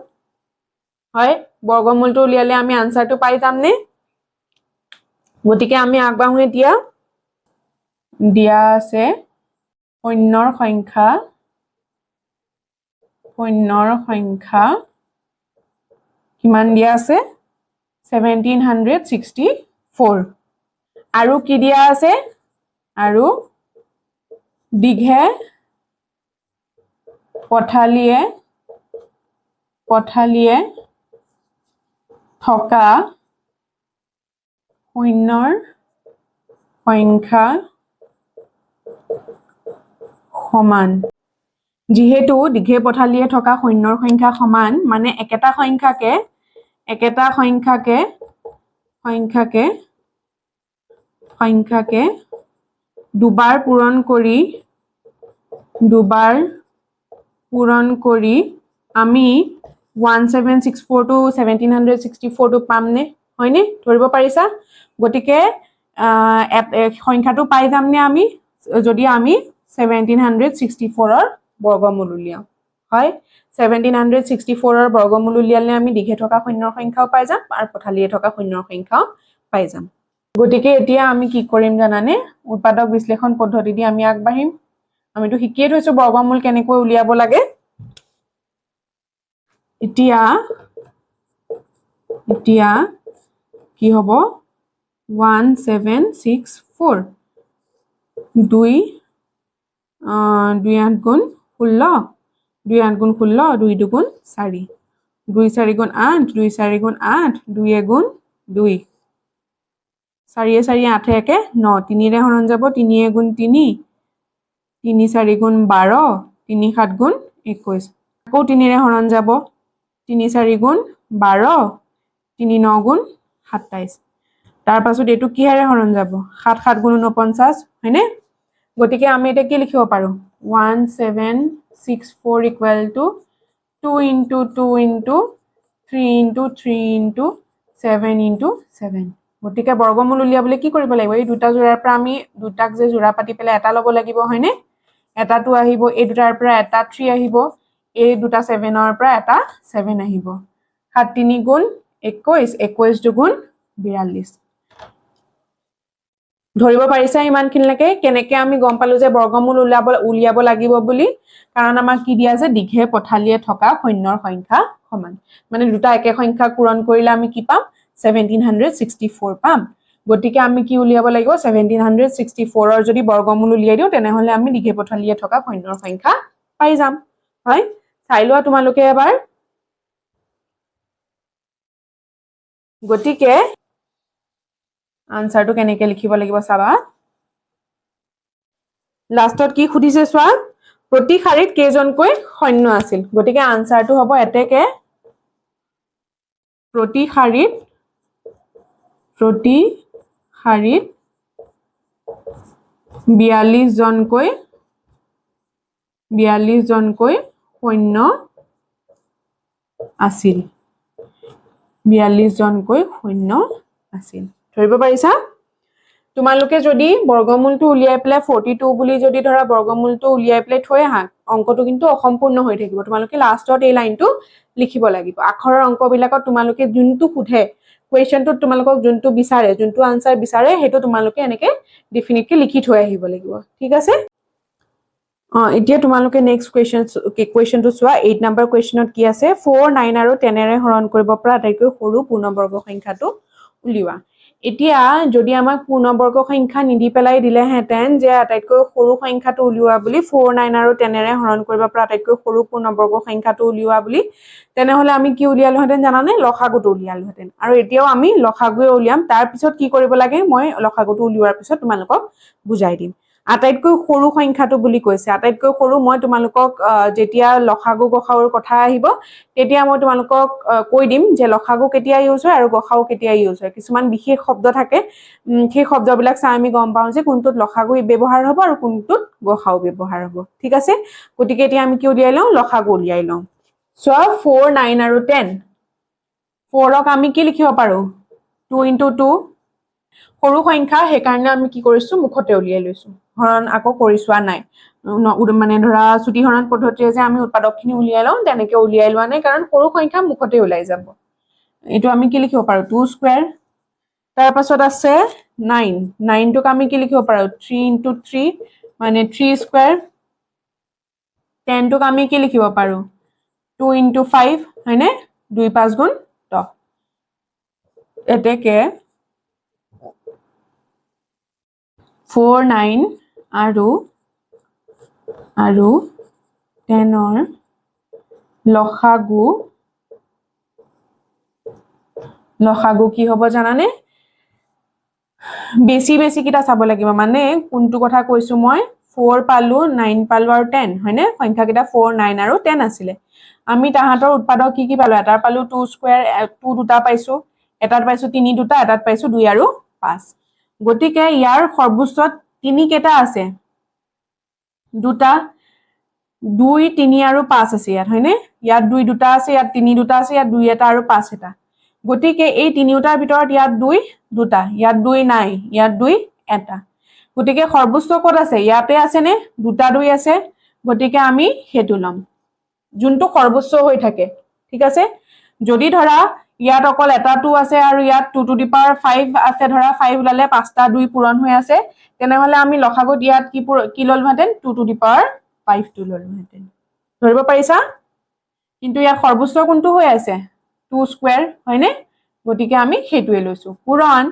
হয়, বৰ্গমূলটো উলিয়ালে আমি আনচাৰটো পাই যামনে? গতিকে আমি আগবাঢ়ো। এতিয়া দিয়া আছে সৈন্যৰ সংখ্যা কিমান দিয়া আছে? 1764। আৰু কি দিয়া আছে? আৰু দীঘে পথালিয়ে থকা সৈন্যৰ সংখ্যা সমান। যিহেতু দীঘে পথালিয়ে থকা সৈন্যৰ সংখ্যা সমান, মানে একেটা সংখ্যাকে দুবাৰ পূৰণ কৰি আমি 1764টো 1764টো পামনে, হয়নে? ধৰিব পাৰিছা? গতিকে সংখ্যাটো পাই যামনে আমি যদি আমি 1764ৰ বৰ্গমূল উলিয়াওঁ? হয়, 1764ৰ বৰ্গমূল উলিয়ালে আমি দীঘে থকা সৈন্যৰ সংখ্যাও পাই যাম আৰু পথালিয়ে থকা সৈন্যৰ সংখ্যাও পাই যাম। গতিকে এতিয়া আমি কি কৰিম জানানে? উৎপাদক বিশ্লেষণ পদ্ধতি দি আমি আগবাঢ়িম। আমিতো শিকিয়ে থৈছো বৰ্গমূল কেনেকৈ উলিয়াব লাগে। এতিয়া এতিয়া কি হ'ব? 1764 2 2 8 গুণ 16, 2 8 গুণ 16, 2 2 গুণ 4, 2 4 গুণ 8, 2 4 গুণ 8, 2 1 গুণ 2, 4 4 8 1 9, 3 হৰণ যাব, 3 1 গুণ 3, 3 4 গুণ 12, 3 7 গুণ 21, আকৌ 3 হৰণ যাব, 3 4 গুণ 12, 3 9 গুণ 27। তাৰ পাছত এইটো কিহেৰে হৰণ যাব? 7 7 গুণ 49, হয়নে? গতিকে আমি এতিয়া কি লিখিব পাৰো? 1764 equal to 2 into 2 into 3 into 3 into 7 into 7। গতিকে বৰ্গমূল উলিয়াবলৈ কি কৰিব লাগিব? এই দুটা জোৰাৰ পৰা আমি দুটাক যে জোৰা পাতি পেলাই এটা ল'ব লাগিব, হয়নে? এটাটো আহিব, এই দুটাৰ পৰা এটা 3 আহিব, এই দুটা 7ৰ পৰা এটা 7 আহিব। 7 3 গুণ 21, 21 দুগুণ 42। ধৰিব পাৰিছা ইমানখিনিলৈকে কেনেকে আমি গম পালো যে বৰ্গমূল উলিয়াব লাগিব বুলি? কাৰণ আমাক কি দিয়া আছে? দীঘে পথালিয়ে থকা সৈন্যৰ সংখ্যা সমান, মানে দুটা একে সংখ্যা পূৰণ কৰিলে আমি কি পাম? 1764 পাম। গতিকে আমি কি উলিয়াব লাগিব? 1764ৰ যদি বৰ্গমূল উলিয়াই দিওঁ তেনেহলে আমি দীঘে পথালিয়ে থকা সৈন্যৰ সংখ্যা পাই যাম, হয়? চাই লোৱা তোমালোকে এবাৰ। গতিকে আনসাৰটো কেনেকে লিখিব লাগিব চাবা। লাষ্টত কি সুধিছে চোৱা, প্ৰতি শাৰীত কেইজনকৈ সৈন্য আছিল। গতিকে আনসাৰটো হ'ব এতেকে প্ৰতি শাৰীত 42 জনকৈ 42 জনকৈ সৈন্য আছিল। 42 জনকৈ সৈন্য আছিল। ধৰিব পাৰিছা? তোমালোকে যদি বৰ্গমূলটো উলিয়াই পেলাই 42 বুলি যদি ধৰা বৰ্গমূলটো উলিয়াই পেলাই থৈ আহা, অংকটো কিন্তু অসম্পূৰ্ণ হৈ থাকিব। তোমালোকে লাষ্টত এই লাইনটো লিখিব লাগিব। আখৰৰ অংকবিলাকত তোমালোকে যোনটো সোধে, কুৱেশ্যনটোত তোমালোকক যোনটো বিচাৰে, যোনটো আনচাৰ বিচাৰে, সেইটো তোমালোকে এনেকে ডেফিনেটলি লিখি থৈ আহিব লাগিব। ঠিক আছে? এতিয়া তোমালোকে নেক্সট কুৱেশ্যনটো চোৱা। 8 নম্বৰ কুৱেশ্যনত কি আছে? 4, 9 আৰু 10-এৰে হৰণ কৰিব পৰা আটাইতকৈ সৰু পূৰ্ণবৰ্গ সংখ্যাটো উলিওৱা। এতিয়া যদি আমাক পূৰ্ণবৰ্গ সংখ্যা নিদি পেলাই দিলেহেঁতেন যে আটাইতকৈ সৰু সংখ্যাটো উলিওৱা বুলি, 4, 9 আৰু 10-এৰে হৰণ কৰিব পৰা আটাইতকৈ সৰু পূৰ্ণবৰ্গ সংখ্যাটো উলিওৱা বুলি, তেনেহ'লে আমি কি উলিয়ালোহেঁতেন জানানে? লসাগুটো উলিয়ালোহেঁতেন। আৰু এতিয়াও আমি লসাগুৱে উলিয়াম। তাৰপিছত কি কৰিব লাগে মই লসাগুটো উলিওৱাৰ পিছত তোমালোকক বুজাই দিম। আটাইতকৈ সৰু সংখ্যাটো বুলি কৈছে। আটাইতকৈ সৰু মই তোমালোকক যেতিয়া লসাগু গসাগুৰ কথা আহিব তেতিয়া মই তোমালোকক কৈ দিম যে লসাগু কেতিয়া ইউজ হয় আৰু গসাগু কেতিয়া ইউজ হয়। কিছুমান বিশেষ শব্দ থাকে, সেই শব্দবিলাক চাই আমি গম পাওঁ যে কোনটোত লসাগু ব্যৱহাৰ হ'ব আৰু কোনটোত গসাগু ব্যৱহাৰ হ'ব। ঠিক আছে? গতিকে এতিয়া আমি কি উলিয়াই লওঁ? লসাগু উলিয়াই লওঁ। চোৱা, 4, 9 আৰু 10। 4ক আমি কি লিখিব পাৰো? 2 ইন্টু 2। সৰু সংখ্যা, সেইকাৰণে আমি কি কৰিছো? মুখতে উলিয়াই লৈছো, হৰণ আকৌ কৰি চোৱা নাই। মানে ধৰা চুটি হৰণ পদ্ধতিৰে যে আমি উৎপাদকখিনি উলিয়াই লওঁ তেনেকে উলিয়াই লোৱা নাই, কাৰণ সৰু সংখ্যা মুখতে ওলাই যাব। এইটো আমি কি লিখিব পাৰো? 2 স্কুৱেৰ। তাৰ পাছত আছে 9। 9টোক আমি কি লিখিব পাৰো? 3 ইন্টু 3 মানে 3 স্কুৱেৰ। 10টোক আমি কি লিখিব পাৰো? 2 ইন্টু 5, হয়নে? 2 5 গুণ 10। এতেকে 4, 9 আৰু আৰু 10-ৰ লসাগু কি হ'ব জানানে? বেছি বেছি কেইটা চাব লাগিব। মানে কোনটো কথা কৈছো মই? 4 পালো, 9 পালো আৰু 10, হয়নে? সংখ্যাকেইটা 4, 9 আৰু 10 আছিলে। আমি তাহাঁতৰ উৎপাদক কি কি পালো? এটাৰ পালো 2 স্কুৱেৰ, 2 দুটা পাইছো, এটাত পাইছো 3 দুটা, এটাত পাইছো 2 আৰু 5। গতিকে ইয়াৰ সৰ্বোচ্চ 3 কেইটা আছে? দুটা, 2, 3 আৰু 5 আছে ইয়াত, হয়নে? ইয়াত 2 দুটা আছে, ইয়াত 3 দুটা আছে, ইয়াত 2 এটা আৰু 5 এটা। গতিকে এই তিনিওটাৰ ভিতৰত ইয়াত 2 দুটা, ইয়াত 2 নাই, ইয়াত 2 এটা। গতিকে সৰ্বোচ্চ ক'ত আছে? ইয়াতে আছে নে? দুটা 2 আছে। গতিকে আমি সেইটো ল'ম যোনটো সৰ্বোচ্চ হৈ থাকে। ঠিক আছে? যদি ধৰা ইয়াত অকল এটা 2 আছে আৰু ইয়াত 2 টু the power 5 আছে, ধৰা 5 ওলালে 5টা 2 পূৰণ হৈ আছে, তেনেহ'লে আমি লসাগুত ইয়াত কি ল'লোহেঁতেন? 2 টু the power 5টো ল'লোহেঁতেন। ধৰিব পাৰিছা? কিন্তু ইয়াত সৰ্বোচ্চ কোনটো হৈ আছে? 2 স্কুৱেৰ, হয়নে? গতিকে আমি সেইটোৱে লৈছো। পূৰণ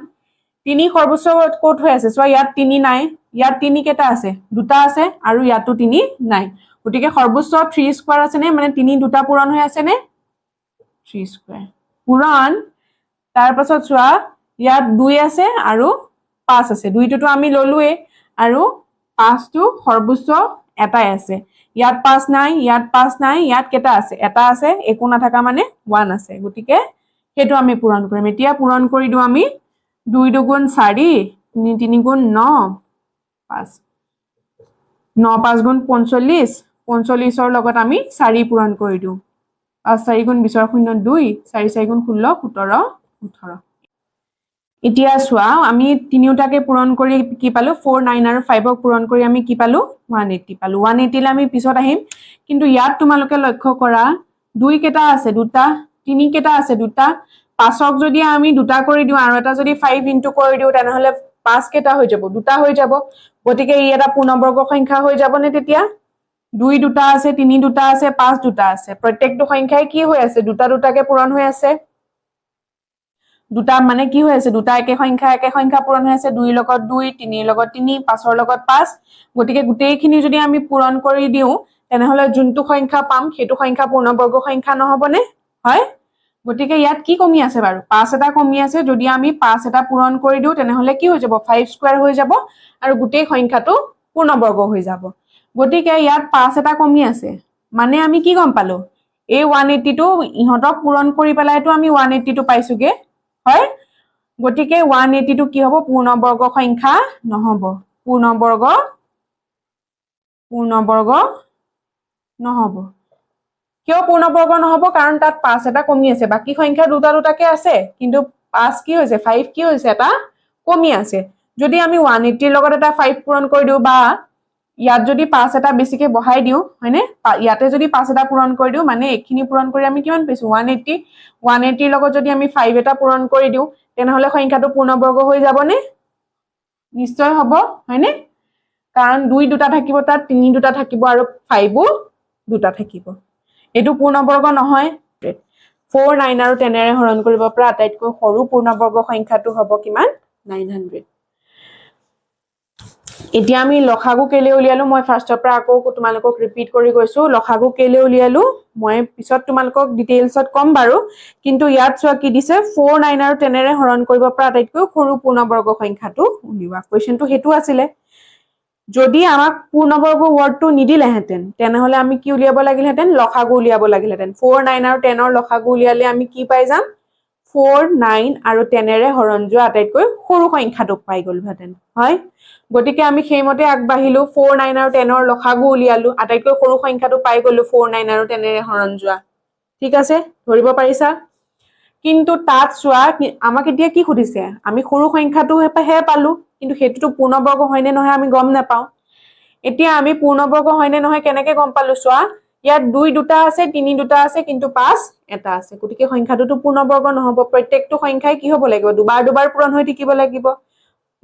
3 সৰ্বোচ্চ ক'ত হৈ আছে? চোৱা, ইয়াত 3 নাই, ইয়াত 3 কেইটা আছে? দুটা আছে, আৰু ইয়াতো 3 নাই। গতিকে সৰ্বোচ্চ 3 স্কুৱেৰ আছে নে? মানে 3 দুটা পূৰণ হৈ আছে নে? 3 স্কুৱেৰ পূৰণ। তাৰ পাছত চোৱা, ইয়াত 2 আছে আৰু 5 আছে। 2টোতো আমি ললোৱে, আৰু 5টো সৰ্বোচ্চ এটাই আছে। ইয়াত 5 নাই, ইয়াত 5 নাই, ইয়াত কেইটা আছে? এটা আছে, একো নাথাকা মানে 1 আছে। গতিকে সেইটো আমি পূৰণ কৰিম। এতিয়া পূৰণ কৰি দিওঁ আমি। 2 দুগুণ 4, 3 3 গুণ 9, 5, 9 5 গুণ 45, 45ৰ লগত আমি 4 পূৰণ কৰি দিওঁ। 5 4 গুণ 20 0 2, 4 4 গুণ 16, 17, 18। এতিয়া চোৱা, আমি তিনিওটাকে পূৰণ কৰি কি পালো? 4, 9 আৰু 5ক পূৰণ কৰি আমি কি পালো? 180 পালো। 180লৈ আমি পিছত আহিম। কিন্তু ইয়াত তোমালোকে লক্ষ্য কৰা, 2 কেইটা আছে? দুটা, 3 কেইটা আছে? দুটা। 5ক যদি আমি দুটা কৰি দিওঁ আৰু এটা যদি 5 ইনটু কৰি দিওঁ, তেনেহ'লে 5 কেইটা হৈ যাব? দুটা হৈ যাব। গতিকে ই এটা পূৰ্ণবৰ্গ সংখ্যা হৈ যাব নে তেতিয়া? 2 দুটা আছে, 3 দুটা আছে, 5 দুটা আছে। প্ৰত্যেকটো সংখ্যাই কি হৈ আছে? দুটা দুটাকে পূৰণ হৈ আছে। দুটা মানে কি হৈ আছে? দুটা একে সংখ্যা পূৰণ হৈ আছে। 2ৰ লগত 2, 3ৰ লগত 3, 5ৰ লগত 5। গতিকে গোটেইখিনি যদি আমি পূৰণ কৰি দিওঁ, তেনেহ'লে যোনটো সংখ্যা পাম সেইটো সংখ্যা পূৰ্ণবৰ্গ সংখ্যা নহ'বনে? হয়। গতিকে ইয়াত কি কমি আছে বাৰু? 5 এটা কমি আছে। যদি আমি 5 এটা পূৰণ কৰি দিওঁ, তেনেহ'লে কি হৈ যাব? 5 স্কুৱেৰ হৈ যাব আৰু গোটেই সংখ্যাটো পূৰ্ণবৰ্গ হৈ যাব। গতিকে ইয়াত 5 এটা কমি আছে, মানে আমি কি গম পালো? এই 180টো ইহঁতক পূৰণ কৰি পেলাইতো আমি 180টো পাইছোগে, হয়? গতিকে 180টো কি হ'ব? পূৰ্ণবৰ্গ সংখ্যা নহ'ব, পূৰ্ণবৰ্গ নহ'ব। কিয় পূৰ্ণবৰ্গ নহ'ব? কাৰণ তাত 5 এটা কমি আছে, বাকী সংখ্যা দুটা দুটাকে আছে, কিন্তু 5 কি হৈছে, 5 কি হৈছে, এটা কমি আছে। যদি আমি 180ৰ লগত এটা 5 পূৰণ কৰি দিওঁ বা ইয়াত যদি 5 এটা বেছিকে বহাই দিওঁ, হয়নে, ইয়াতে যদি 5 এটা পূৰণ কৰি দিওঁ, মানে এইখিনি পূৰণ কৰি আমি কিমান পাইছো, 180। 180ৰ লগত যদি আমি 5 এটা পূৰণ কৰি দিওঁ, তেনেহ'লে সংখ্যাটো পূৰ্ণবৰ্গ হৈ যাবনে? নিশ্চয় হ'ব, হয়নে? কাৰণ 2 দুটা থাকিব তাত, 3 দুটা থাকিব আৰু 5ও দুটা থাকিব। এইটো পূৰ্ণবৰ্গ নহয়। 4, 9 আৰু 10-এৰে হৰণ কৰিব পৰা আটাইতকৈ সৰু পূৰ্ণবৰ্গ সংখ্যাটো হ'ব কিমান? 900। এতিয়া আমি লসাগু কেলে উলিয়ালো, মই ফাৰ্ষ্টৰ পৰা আকৌ তোমালোকক ৰিপিট কৰি গৈছো। লসাগু কেলে উলিয়ালো মই পিছত তোমালোকক ডিটেইলছত ক'ম বাৰু, কিন্তু ইয়াত চোৱা কি দিছে, 4, 9 আৰু 10-এৰে হৰণ কৰিব পৰা আটাইতকৈ সৰু পূৰ্ণবৰ্গ সংখ্যাটো উলিওৱা। কুৱেশ্যনটো সেইটো আছিলে। যদি আমাক পূৰ্ণবৰ্গ ৱৰ্ডটো নিদিলেহেঁতেন, তেনেহ'লে আমি কি উলিয়াব লাগিলহেঁতেন? লসাগু উলিয়াব লাগিলহেঁতেন। 4, 9 আৰু 10-ৰ লসাগু উলিয়ালে আমি কি পাই যাম? 4, 9 আৰু 10-এৰে হৰণ যোৱা আটাইতকৈ সৰু সংখ্যাটো পাই গ'লোহেঁতেন, হয়? গতিকে আমি সেইমতে আগবাঢ়িলো, 4, 9 আৰু 10-ৰ লসাগু উলিয়ালো, আটাইতকৈ সৰু সংখ্যাটো পাই গ'লো 4, 9 আৰু 10-এৰে হৰণ যোৱা। ঠিক আছে, ধৰিব পাৰিছা? কিন্তু তাত চোৱা আমাক এতিয়া কি সুধিছে, আমি সৰু সংখ্যাটোহে পালো, কিন্তু সেইটোতো পূৰ্ণবৰ্গ হয়নে নহয় আমি গম নাপাওঁ। এতিয়া আমি পূৰ্ণবৰ্গ হয়নে নহয় কেনেকে গম পালো? চোৱা, ইয়াত 2 দুটা আছে, 3 দুটা আছে, কিন্তু 5 এটা আছে, গতিকে সংখ্যাটোতো পূৰ্ণবৰ্গ নহ'ব। প্ৰত্যেকটো সংখ্যাই কি হ'ব লাগিব? দুবাৰ দুবাৰ পূৰণ হৈ থাকিব লাগিব।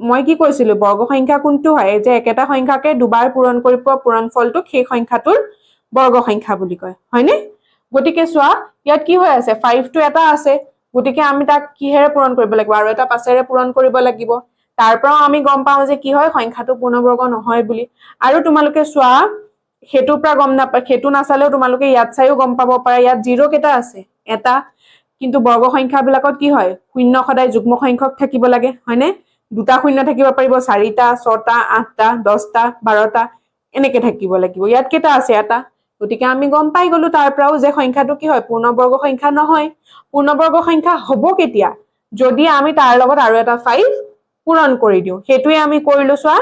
মই কি কৈছিলো, বৰ্গ সংখ্যা কোনটো হয়? যে একেটা সংখ্যাকে দুবাৰ পূৰণ কৰি পোৱা পূৰণফলটোক সেই সংখ্যাটোৰ বৰ্গ সংখ্যা বুলি কয়, হয়নে? গতিকে চোৱা ইয়াত কি হৈ আছে, 5টো এটা আছে, গতিকে আমি তাক কিহেৰে পূৰণ কৰিব লাগিব? আৰু এটা 5-এৰে পূৰণ কৰিব লাগিব। তাৰ পৰাও আমি গম পাওঁ যে কি হয়, সংখ্যাটো পূৰ্ণবৰ্গ নহয় বুলি। আৰু তোমালোকে চোৱা সেইটোৰ পৰা গম নাপা, সেইটো নাচালেও তোমালোকে ইয়াত চাইও গম পাব পাৰা, ইয়াত 0 কেইটা আছে, এটা, কিন্তু বৰ্গ সংখ্যাবিলাকত কি হয়, শূন্য সদায় যুগ্ম সংখ্যক থাকিব লাগে, হয়নে? দুটা শূন্য থাকিব পাৰিব, 4টা, 6টা, 8টা, 10টা, 12টা এনেকে থাকিব লাগিব। ইয়াত কেইটা আছে? এটা। গতিকে আমি গম পাই গলো তাৰ পৰাও যে সংখ্যাটো কি হয়, পূৰ্ণবৰ্গ সংখ্যা নহয়। পূৰ্ণবৰ্গ সংখ্যা হ'ব কেতিয়া? যদি আমি তাৰ লগত আৰু এটা 5 পূৰণ কৰি দিওঁ। সেইটোৱে আমি কৰিলো। চোৱা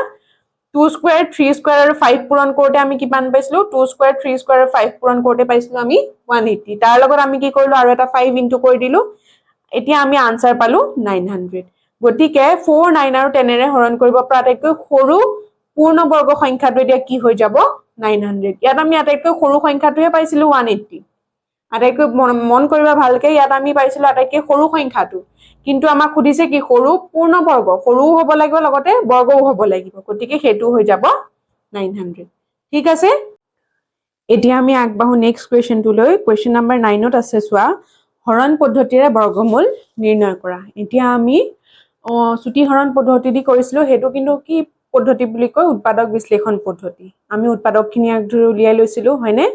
2 স্কুৱেৰ, 3 স্কুৱেৰ আৰু 5 পূৰণ কৰোঁতে আমি কিমান পাইছিলো? 2 স্কুৱেৰ, 3 স্কুৱেৰ আৰু 5 পূৰণ কৰোঁতে পাইছিলো আমি 180। তাৰ লগত আমি কি কৰিলো, আৰু এটা 5 ইনটু কৰি দিলো। এতিয়া আমি আনচাৰ পালো 900। গতিকে 4, 9 আৰু 10-এৰে হৰণ কৰিব পৰা আটাইতকৈ সৰু পূৰ্ণবৰ্গ সংখ্যাটো এতিয়া কি হৈ যাব? 900। ইয়াত আমি আটাইতকৈ সৰু সংখ্যাটোহে পাইছিলো 180। আটাইতকৈ মন কৰিবা ভালকে, ইয়াত আমি পাইছিলো আটাইতকৈ সৰু সংখ্যাটো, কিন্তু আমাক সুধিছে কি সৰু পূৰ্ণবৰ্গ, সৰুও হ'ব লাগিব লগতে বৰ্গও হ'ব লাগিব, গতিকে সেইটো হৈ যাব 900। ঠিক আছে, এতিয়া আমি আগবাঢ়ো নেক্সট কুৱেশ্যনটোলৈ। কুৱেশ্যন নাম্বাৰ 9ত আছে চোৱা, হৰণ পদ্ধতিৰে বৰ্গমূল নিৰ্ণয় কৰা। এতিয়া আমি চুটি হৰণ পদ্ধতি দি কৰিছিলো, সেইটো কিন্তু কি পদ্ধতি বুলি কয়? উৎপাদক বিশ্লেষণ পদ্ধতি। আমি উৎপাদকখিনি আগ ধৰি উলিয়াই লৈছিলো, হয়নে?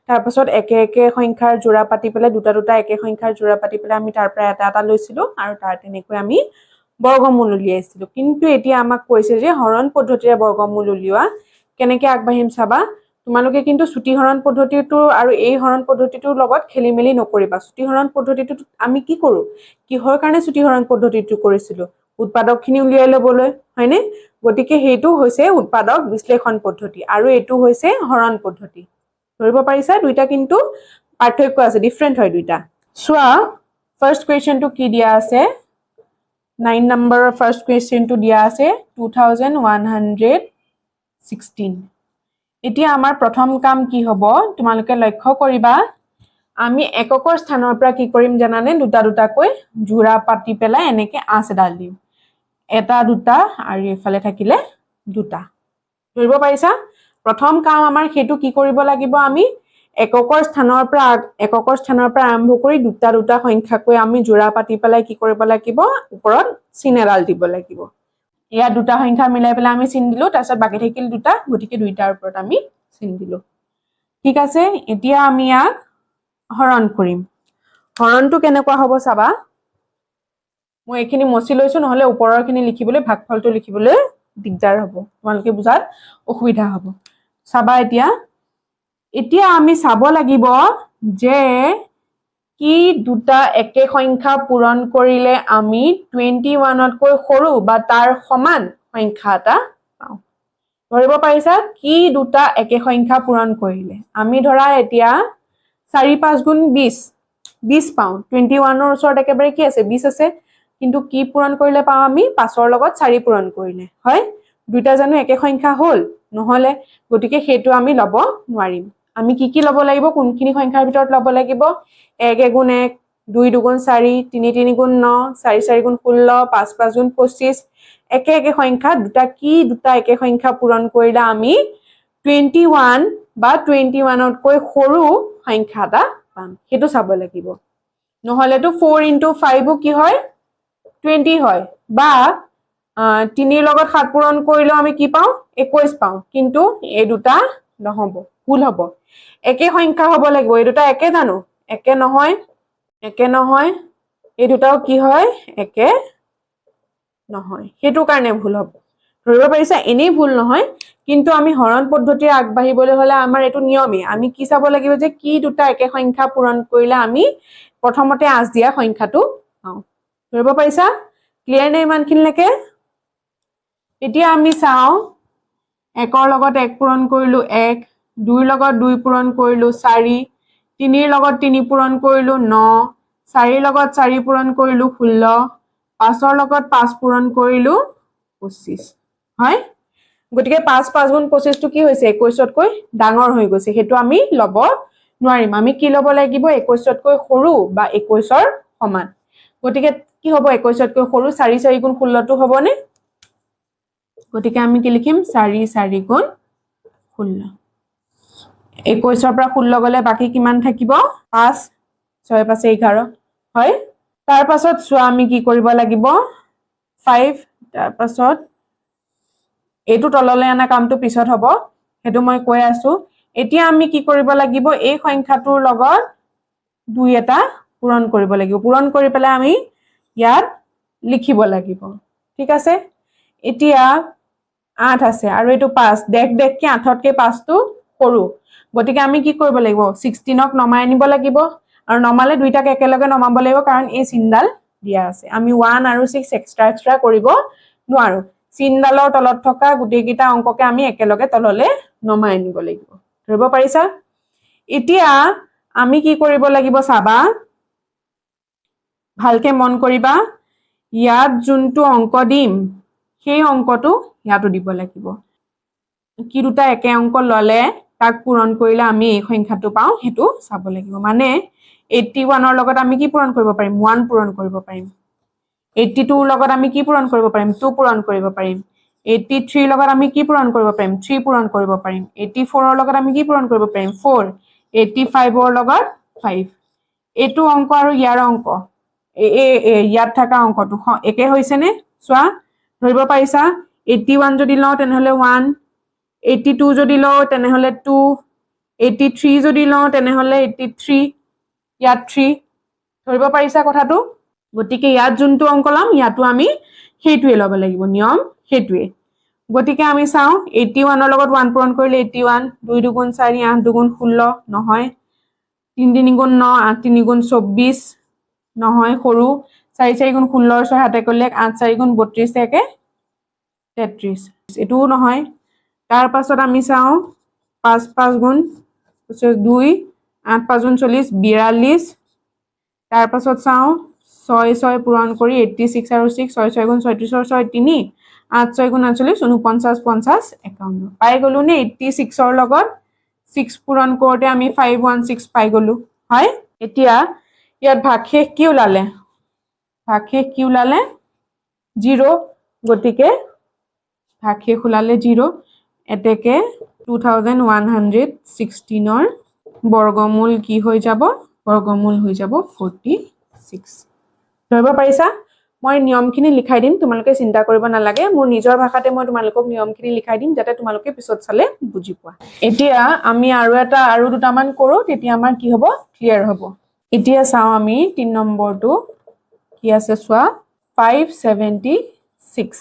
তাৰপাছত একে একে সংখ্যাৰ যোৰা পাতি পেলাই, দুটা দুটা একে সংখ্যাৰ যোৰা পাতি পেলাই আমি তাৰ পৰা এটা এটা লৈছিলো আৰু তাৰ তেনেকৈ আমি বৰ্গমূল উলিয়াইছিলো। কিন্তু এতিয়া আমাক কৈছে যে হৰণ পদ্ধতিৰে বৰ্গমূল উলিওৱা। কেনেকে আগবাঢ়িম চাবা। তোমালোকে কিন্তু চুটি হৰণ পদ্ধতিটো আৰু এই হৰণ পদ্ধতিটোৰ লগত খেলি মেলি নকৰিবা। চুটি হৰণ পদ্ধতিটোত আমি কি কৰো, কিহৰ কাৰণে চুটি হৰণ পদ্ধতিটো কৰিছিলো? উৎপাদকখিনি উলিয়াই ল'বলৈ, হয়নে? গতিকে সেইটো হৈছে উৎপাদক বিশ্লেষণ পদ্ধতি আৰু এইটো হৈছে হৰণ পদ্ধতি। ধৰিব পাৰিছা? দুইটা কিন্তু পাৰ্থক্য আছে, ডিফাৰেণ্ট হয় দুইটা। চোৱা ফাৰ্ষ্ট কুৱেশ্যনটো কি দিয়া আছে, 9 নম্বৰৰ ফাৰ্ষ্ট কুৱেশ্যনটো দিয়া আছে 2116। এতিয়া আমাৰ প্ৰথম কাম কি হ'ব, তোমালোকে লক্ষ্য কৰিবা, আমি এককৰ স্থানৰ পৰা কি কৰিম জানানে? দুটা দুটাকৈ যোৰা পাতি পেলাই এনেকে আঁচ এডাল দিম, এটা দুটা আৰু এইফালে থাকিলে দুটা। ধৰিব পাৰিছা? প্ৰথম কাম আমাৰ সেইটো কি কৰিব লাগিব, আমি এককৰ স্থানৰ পৰা আৰম্ভ কৰি দুটা দুটা সংখ্যাকৈ আমি যোৰা পাতি পেলাই কি কৰিব লাগিব, ওপৰত চিন এডাল দিব লাগিব। ইয়াত দুটা সংখ্যা মিলাই পেলাই আমি চিন দিলো, তাৰপিছত বাকী থাকিল দুটা, গতিকে দুইটাৰ ওপৰত আমি চিন দিলো। ঠিক আছে, এতিয়া আমি ইয়াক হৰণ কৰিম। হৰণটো কেনেকুৱা হ'ব চাবা, মই এইখিনি মচি লৈছো, নহ'লে ওপৰৰখিনি লিখিবলৈ, ভাগফলটো লিখিবলৈ দিগদাৰ হ'ব, তোমালোকে বুজাত অসুবিধা হ'ব। চাবা এতিয়া, এতিয়া আমি চাব লাগিব যে কি দুটা একে সংখ্যা পূৰণ কৰিলে আমি 21তকৈ সৰু বা তাৰ সমান সংখ্যা এটা পাওঁ। ধৰিব পাৰিছা কি দুটা একে সংখ্যা পূৰণ কৰিলে আমি ধৰা এতিয়া 4 5 গুণ 20 20 পাওঁ। 21ৰ ওচৰত একেবাৰে কি আছে? 20 আছে। কিন্তু কি পূৰণ কৰিলে পাওঁ আমি? 5ৰ লগত 4 পূৰণ কৰিলে হয়। দুইটা জানো একে সংখ্যা হ'ল? নহ'লে। গতিকে সেইটো আমি ল'ব নোৱাৰিম। আমি কি কি ল'ব লাগিব? কোনখিনি সংখ্যাৰ ভিতৰত ল'ব লাগিব? 1 1 গুণ 1, 2 2 গুণ 4, 3 3 গুণ 9, 4 4 গুণ 16, 5 5 গুণ 25। একে একে সংখ্যা দুটা কি দুটা একে সংখ্যা পূৰণ কৰিলে আমি 21 বা 21তকৈ সৰু সংখ্যা এটা পাম, সেইটো চাব লাগিব। নহ'লেতো 4 ইনটু 5 কি হয়? 20 হয়। বা 3ৰ লগত 7 পূৰণ কৰিলেও আমি কি পাওঁ? 21 পাওঁ। কিন্তু এই দুটা নহ'ব, ভুল হ'ব। একে সংখ্যা হ'ব লাগিব। এই দুটা একে জানো? একে নহয়, একে নহয়। এই দুটাও কি হয়? একে নহয়, সেইটো কাৰণে ভুল হ'ব। ধৰিব পাৰিছা? এনেই ভুল নহয়, কিন্তু আমি হৰণ পদ্ধতিৰে আগবাঢ়িবলৈ হ'লে আমাৰ এইটো নিয়মেই। আমি কি চাব লাগিব যে কি দুটা একে সংখ্যা পূৰণ কৰিলে আমি প্ৰথমতে আঁচ দিয়া সংখ্যাটো পাওঁ। ধৰিব পাৰিছা? ক্লিয়াৰ নে ইমানখিনিলৈকে? এতিয়া আমি চাওঁ 1ৰ লগত 1 পূৰণ কৰিলো 1, 2ৰ লগত 2 পূৰণ কৰিলো 4, 3ৰ লগত 3 পূৰণ কৰিলো 9, 4ৰ লগত 4 পূৰণ কৰিলো 16, 5ৰ লগত 5 পূৰণ কৰিলো 25 হয়। গতিকে 5 5 গুণ 25টো কি হৈছে? 21তকৈ ডাঙৰ হৈ গৈছে। সেইটো আমি ল'ব নোৱাৰিম। আমি কি ল'ব লাগিব? 21তকৈ সৰু বা 21ৰ সমান। গতিকে কি হ'ব? 21তকৈ সৰু 4 4 গুণ 16টো হ'বনে? গতিকে আমি কি লিখিম? 4 4 গুণ 16। 21ৰ পৰা 16 গ'লে বাকী কিমান থাকিব? 5, 6 5 11 হয়। তাৰ পাছত চোৱা আমি কি কৰিব লাগিব? 5, তাৰ পাছত এইটো তললৈ অনা কামটো পিছত হ'ব, সেইটো মই কৈ আছো। এতিয়া আমি কি কৰিব লাগিব? এই সংখ্যাটোৰ লগত 2 এটা পূৰণ কৰিব লাগিব। পূৰণ কৰি পেলাই আমি ইয়াত লিখিব লাগিব। ঠিক আছে? এতিয়া 8 আছে আৰু এইটো 5, দেখ দেখকে 8তকৈ 5টো সৰু। গতিকে আমি কি কৰিব লাগিব? 16ক নমাই আনিব লাগিব আৰু নমালে দুইটাক একেলগে নমাব লাগিব, কাৰণ এই চিনডাল দিয়া আছে। আমি 1 আৰু 6 এক্সট্ৰা এক্সট্ৰা কৰিব নোৱাৰো। চিনডালৰ তলত থকা গোটেইকেইটা অংককে আমি একেলগে তললৈ নমাই আনিব লাগিব। ধৰিব পাৰিছা? এতিয়া আমি কি কৰিব লাগিব চাবা, ভালকে মন কৰিবা। ইয়াত যোনটো অংক দিম সেই অংকটো ইয়াতো দিব লাগিব। কি দুটা একে অংক ল'লে তাক পূৰণ কৰিলে আমি এই সংখ্যাটো পাওঁ, সেইটো চাব লাগিব। মানে 81ৰ লগত আমি কি পূৰণ কৰিব পাৰিম? 1 পূৰণ কৰিব পাৰিম। 82ৰ লগত আমি কি পূৰণ কৰিব পাৰিম? 2 পূৰণ কৰিব পাৰিম। 83ৰ লগত আমি কি পূৰণ কৰিব পাৰিম? 3 পূৰণ কৰিব পাৰিম। 84ৰ লগত আমি কি পূৰণ কৰিব পাৰিম? 4। 85ৰ লগত 5। এইটো অংক আৰু ইয়াৰ অংক, ইয়াত থকা অংকটো একে হৈছেনে? চোৱা, ধৰিব পাৰিছা? 81 যদি লওঁ তেনেহ'লে 1, 82 যদি লওঁ তেনেহ'লে 2, 83 যদি লওঁ তেনেহ'লে 83, ইয়াত 3। ধৰিব পাৰিছা কথাটো? গতিকে ইয়াত যোনটো অংক ল'ম ইয়াতো আমি সেইটোৱে ল'ব লাগিব, নিয়ম সেইটোৱে। গতিকে আমি চাওঁ 81ৰ লগত 1 পূৰণ কৰিলে 81, 2 2 গুণ 4, 8 2 গুণ 16 নহয়, 3 3 গুণ 9, 8 3 গুণ 24 নহয়, সৰু, 4 4 গুণ 16 6 হাতে কৰিলে 8 4 গুণ 32 একে 33, এইটোও নহয়। তাৰ পাছত আমি চাওঁ 5 5 গুণ 2, 8 5 গুণ 40, 42। তাৰ পাছত চাওঁ 6 6 পূৰণ কৰি 86 আৰু 6, 6 6 গুণ 36ৰ 6 3, 8 6 গুণ 48, 49 50 51 পাই গ'লো নে? 86ৰ লগত 6 পূৰণ কৰোঁতে আমি 516 পাই গ'লো হয়। এতিয়া ইয়াত ভাগশেষ কি ওলালে? ভাগশেষ কি ওলালে? 0। গতিকে ভাগশেষ ওলালে 0। এতেকে 2116ৰ বৰ্গমূল কি হৈ যাব? বৰ্গমূল হৈ যাব 46। ধৰিব পাৰিছা? মই নিয়মখিনি লিখাই দিম, তোমালোকে চিন্তা কৰিব নালাগে। মোৰ নিজৰ ভাষাতে মই তোমালোকক নিয়মখিনি লিখাই দিম, যাতে তোমালোকে পিছত চালে বুজি পোৱা। এতিয়া আমি আৰু দুটামান কৰোঁ, তেতিয়া আমাৰ কি হ'ব? ক্লিয়াৰ হ'ব। এতিয়া চাওঁ আমি 3 নম্বৰটো কি আছে চোৱা, 576।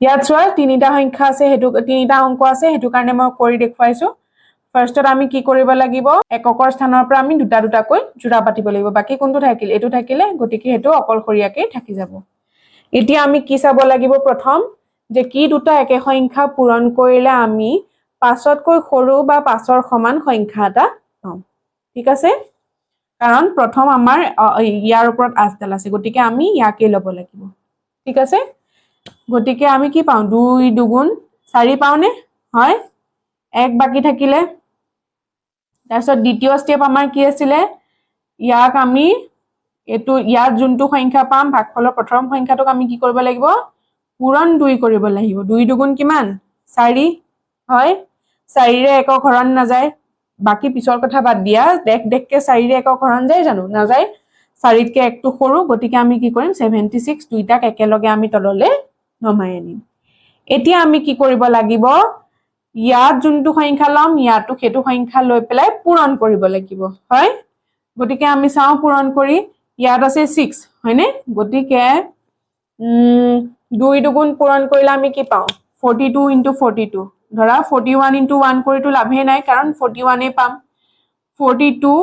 ইয়াত চোৱা তিনিটা সংখ্যা আছে, সেইটো তিনিটা অংক আছে, সেইটো কাৰণে মই কৰি দেখুৱাইছো। ফাৰ্ষ্টত আমি কি কৰিব লাগিব? এককৰ স্থানৰ পৰা আমি দুটা দুটাকৈ যোৰা পাতিব লাগিব। বাকী কোনটো থাকিল? এইটো থাকিলে, গতিকে সেইটো অকলশৰীয়াকৈ থাকি যাব। এতিয়া আমি কি চাব লাগিব? প্ৰথম যে কি দুটা একে সংখ্যা পূৰণ কৰিলে আমি 5তকৈ সৰু বা 5ৰ সমান সংখ্যা এটা পাওঁ। ঠিক আছে, কাৰণ প্ৰথম আমাৰ ইয়াৰ ওপৰত আঁচডাল আছে, গতিকে আমি ইয়াকে ল'ব লাগিব। ঠিক আছে, গতিকে আমি কি পাওঁ, 2 দুগুণ 4 পাওঁনে? হয়, 1 বাকী থাকিলে। তাৰপিছত দ্বিতীয় ষ্টেপ আমাৰ কি আছিলে, ইয়াক আমি এইটো ইয়াত যোনটো সংখ্যা পাম ভাগফলৰ প্ৰথম সংখ্যাটোক আমি কি কৰিব লাগিব, পূৰণ 2 কৰিব লাগিব। 2 দুগুণ কিমান, 4। হয়, 4ৰে একক হৰণ নাযায়, বাকী পিছৰ কথা বাদ দিয়া, দেখ দেখকে 4ৰে একক হৰণ যায় জানো? নাযায়, 4তকে 1টো সৰু, গতিকে আমি কি কৰিম, 76 দুইটাক একেলগে আমি তললৈ নমাই আনিম। এতিয়া আমি কি কৰিব লাগিব, ইয়াত যোনটো সংখ্যা ল'ম ইয়াতো সেইটো সংখ্যা লৈ পেলাই পূৰণ কৰিব লাগিব। হয়, গতিকে আমি চাওঁ পূৰণ কৰি, ইয়াত আছে 6, হয়নে? গতিকে 2 দুগুণ পূৰণ কৰিলে আমি কি পাওঁ, 42 ইন্টু 42। ধৰা 41 ইন্টু 1 কৰিতো লাভেই নাই, কাৰণ 41 পাম। 42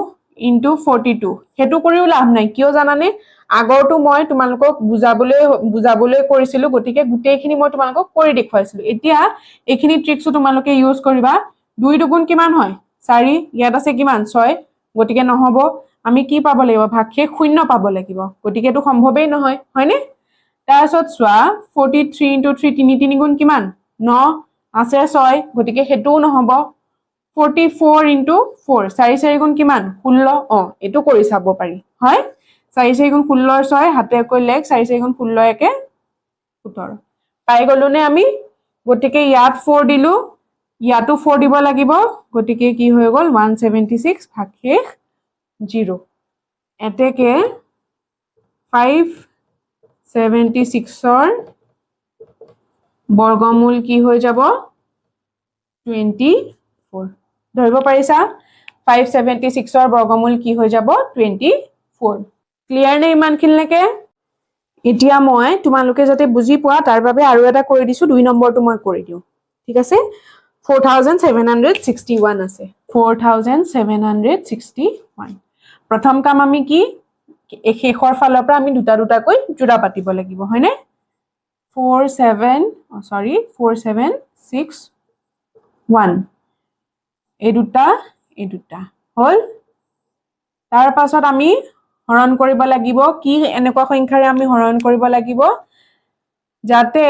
ইন্টু 42 সেইটো কৰিও লাভ নাই, কিয় জানানে? আগৰটো মই তোমালোকক বুজাবলৈ কৰিছিলো, গতিকে গোটেইখিনি মই তোমালোকক কৰি দেখুৱাইছিলো। এতিয়া এইখিনি ট্ৰিক্সো তোমালোকে ইউজ কৰিবা। 2 দুগুণ কিমান হয়, 4, ইয়াত আছে কিমান, 6, গতিকে নহ'ব। আমি কি পাব লাগিব, ভাগশেষ 0 পাব লাগিব, গতিকে এইটো সম্ভৱেই নহয়, হয়নে? তাৰপিছত চোৱা 43 ইন্টু 3, 3 3 গুণ কিমান, 9, আছে 6, গতিকে সেইটোও নহ'ব। 44 ইন্টু 4, 4 4 গুণ কিমান, 16। এইটো কৰি চাব পাৰি, হয়, 4 4 গুণ 16 6, হাতে কৈ লেখ, 4 4 গুণ 16 একে 17। পাই গলো নে আমি? গতিকে ইয়াত 4 দিলো, ইয়াতো 4 দিব লাগিব, গতিকে কি হৈ গ'ল, 176 ভাগশেষ 0। এতেকে 576ৰ বৰ্গমূল কি হৈ যাব, 24। ধৰিব পাৰিছা? 576ৰ বৰ্গমূল কি হৈ যাব, 24। ক্লিয়াৰ নে ইমানখিনিলৈকে? এতিয়া মই তোমালোকে যাতে বুজি পোৱা তাৰ বাবে আৰু এটা কৰি দিছো, 2 নম্বৰটো মই কৰি দিওঁ। ঠিক আছে, 4761 আছে, 4761। প্ৰথম কাম আমি কি, শেষৰ ফালৰ পৰা আমি দুটা দুটাকৈ যোৰা পাতিব লাগিব, হয়নে? 4761, এই দুটা এই দুটা হ'ল। তাৰ পাছত আমি হৰণ কৰিব লাগিব, কি এনেকুৱা সংখ্যাৰে আমি হৰণ কৰিব লাগিব যাতে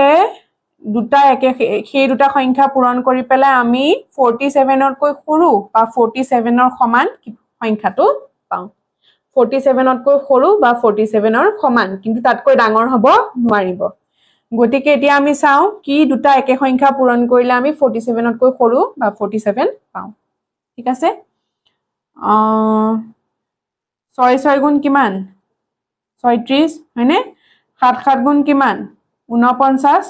দুটা একে সেই দুটা সংখ্যা পূৰণ কৰি পেলাই আমি 47তকৈ সৰু বা 47ৰ সমান সংখ্যাটো পাওঁ। 47তকৈ সৰু বা 47ৰ সমান, কিন্তু তাতকৈ ডাঙৰ হ'ব নোৱাৰিব। গতিকে এতিয়া আমি চাওঁ কি দুটা একে সংখ্যা পূৰণ কৰিলে আমি 47তকৈ সৰু বা 47 পাওঁ। ঠিক আছে, 6 6 গুণ কিমান, 36, হয়নে? 7 7 গুণ কিমান, 49।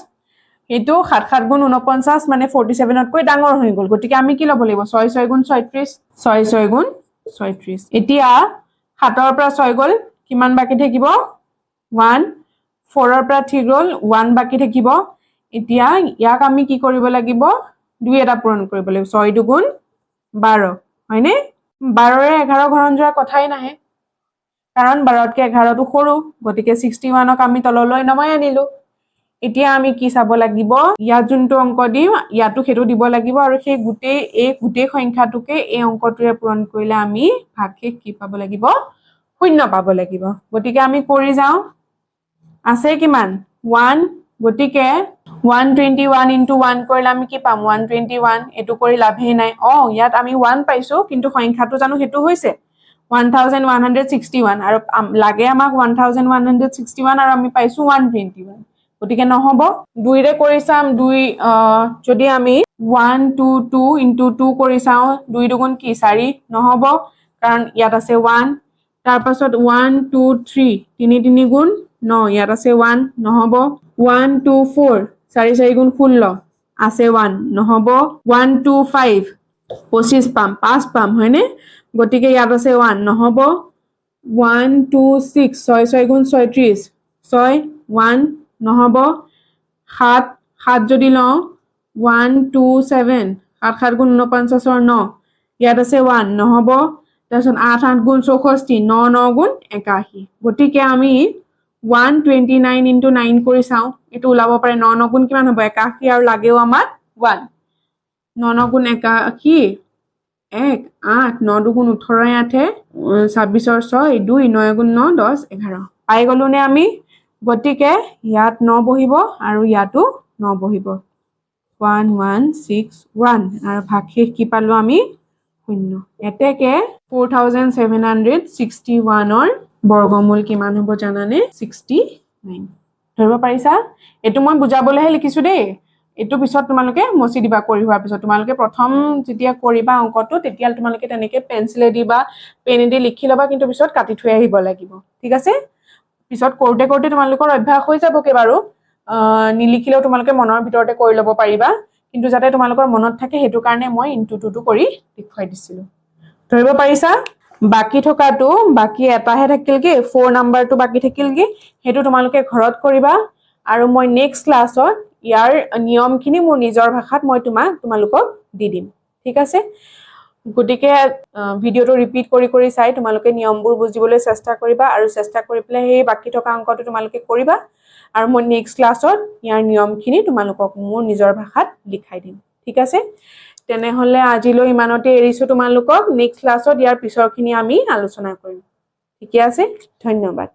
এইটো 7 7 গুণ 49 মানে 47তকৈ ডাঙৰ হৈ গ'ল, গতিকে আমি কি ল'ব লাগিব, 6 6 গুণ 36, 6 6 গুণ 36। এতিয়া 7ৰ পৰা 6 গ'ল, কিমান বাকী থাকিব, 1। 4ৰ পৰা 3 গ'ল, 1 বাকী থাকিব। এতিয়া ইয়াক আমি কি কৰিব লাগিব, 2 এটা পূৰণ কৰিব লাগিব, 6 দুগুণ 12, হয়নে? 12ৰে 11 হৰণ যোৱাৰ কথাই নাহে, কাৰণ 12তকৈ 11টো সৰু, গতিকে 61ক আমি তললৈ নমাই আনিলো। এতিয়া আমি কি চাব লাগিব, ইয়াত যোনটো অংক দিম ইয়াতো সেইটো দিব লাগিব, আৰু সেই গোটেই এই গোটেই সংখ্যাটোকে এই অংকটোৰে পূৰণ কৰিলে আমি ভাগশেষ কি পাব লাগিব, 0 পাব লাগিব। গতিকে আমি কৰি যাওঁ, আছে কিমান, 1, গতিকে 121 ইন্টু 1 কৰিলে আমি কি পাম, 121। এইটো কৰি লাভেই নাই। ইয়াত আমি 1 পাইছো, কিন্তু সংখ্যাটো জানো সেইটো হৈছে 1161, আৰু লাগে আমাক 1161, আৰু আমি পাইছো 121, গতিকে নহ'ব। 2ৰে কৰি চাম, 2 যদি আমি 1 2 2 ইন্টু 2 কৰি চাওঁ, 2 দুগুণ কি, 4, নহ'ব, কাৰণ ইয়াত আছে 1। তাৰপাছত 1 2 3, 3 3 গুণ 9, ইয়াত আছে 1, নহ'ব। 1 2 4, 4 4 গুণ 16, আছে 1, নহ'ব। 1 2 5, 25 পাম, 5 পাম, হয়নে? গতিকে ইয়াত আছে 1, নহ'ব। 1 2 6, 6 6 গুণ 36, 6 1, নহ'ব। 7 7 যদি লওঁ, 1 2 7, 7 7 গুণ 49ৰ 9, ইয়াত আছে 1, নহ'ব। তাৰপিছত 8 8 গুণ 64, 9 9 গুণ 81। গতিকে আমি 129 into 9 কৰি চাওঁ, এইটো ওলাব পাৰে। ন নগুণ কিমান হ'ব? 81, আৰু লাগেও আমাক 1। ন নগুণ 81, 1, 8, ন দুগুণ 18, 8 26ৰ 6, 2, 9 গুণ 9, 10, 11। পাই গ'লো নে আমি? গতিকে ইয়াত ন বহিব আৰু ইয়াতো ন বহিব, 1 1 6 1, আৰু ভাগশেষ কি পালো আমি? 0। এতেকে 4761ৰ বৰ্গমূল কিমান হ'ব জানানে? 69। ধৰিব পাৰিছা? এইটো মই বুজাবলৈহে লিখিছো দেই, এইটো পিছত তোমালোকে মচি দিবা। কৰি হোৱাৰ পিছত তোমালোকে প্ৰথম যেতিয়া কৰিবা অংকটো, তেতিয়া তোমালোকে তেনেকে পেঞ্চিলেদি বা পেনেদি লিখি ল'বা, কিন্তু পিছত কাটি থৈ আহিব লাগিব, ঠিক আছে? পিছত কৰোঁতে কৰোঁতে তোমালোকৰ অভ্যাস হৈ যাবগে বাৰু, নিলিখিলেও তোমালোকে মনৰ ভিতৰতে কৰি ল'ব পাৰিবা, কিন্তু যাতে তোমালোকৰ মনত থাকে সেইটো কাৰণে মই ইনটু টুটো কৰি দেখুৱাই দিছিলো। ধৰিব পাৰিছা? বাকী থকাটো, বাকী এটাহে থাকিলগে, 4 নাম্বাৰটো বাকী থাকিলগে, সেইটো তোমালোকে ঘৰত কৰিবা। আৰু মই নেক্সট ক্লাছত ইয়াৰ নিয়মখিনি মোৰ নিজৰ ভাষাত মই তোমালোকক দি দিম, ঠিক আছে? গতিকে ভিডিঅ'টো ৰিপিট কৰি কৰি চাই তোমালোকে নিয়মবোৰ বুজিবলৈ চেষ্টা কৰিবা, আৰু চেষ্টা কৰি পেলাই সেই বাকী থকা অংকটো তোমালোকে কৰিবা। আৰু মই নেক্সট ক্লাছত ইয়াৰ নিয়মখিনি তোমালোকক মোৰ নিজৰ ভাষাত লিখাই দিম, ঠিক আছে? তেনেহ'লে আজিলৈ ইমানতে এৰিছো তোমালোকক। নেক্সট ক্লাছত ইয়াৰ পিছৰখিনি আমি আলোচনা কৰিম, ঠিকে আছে? ধন্যবাদ।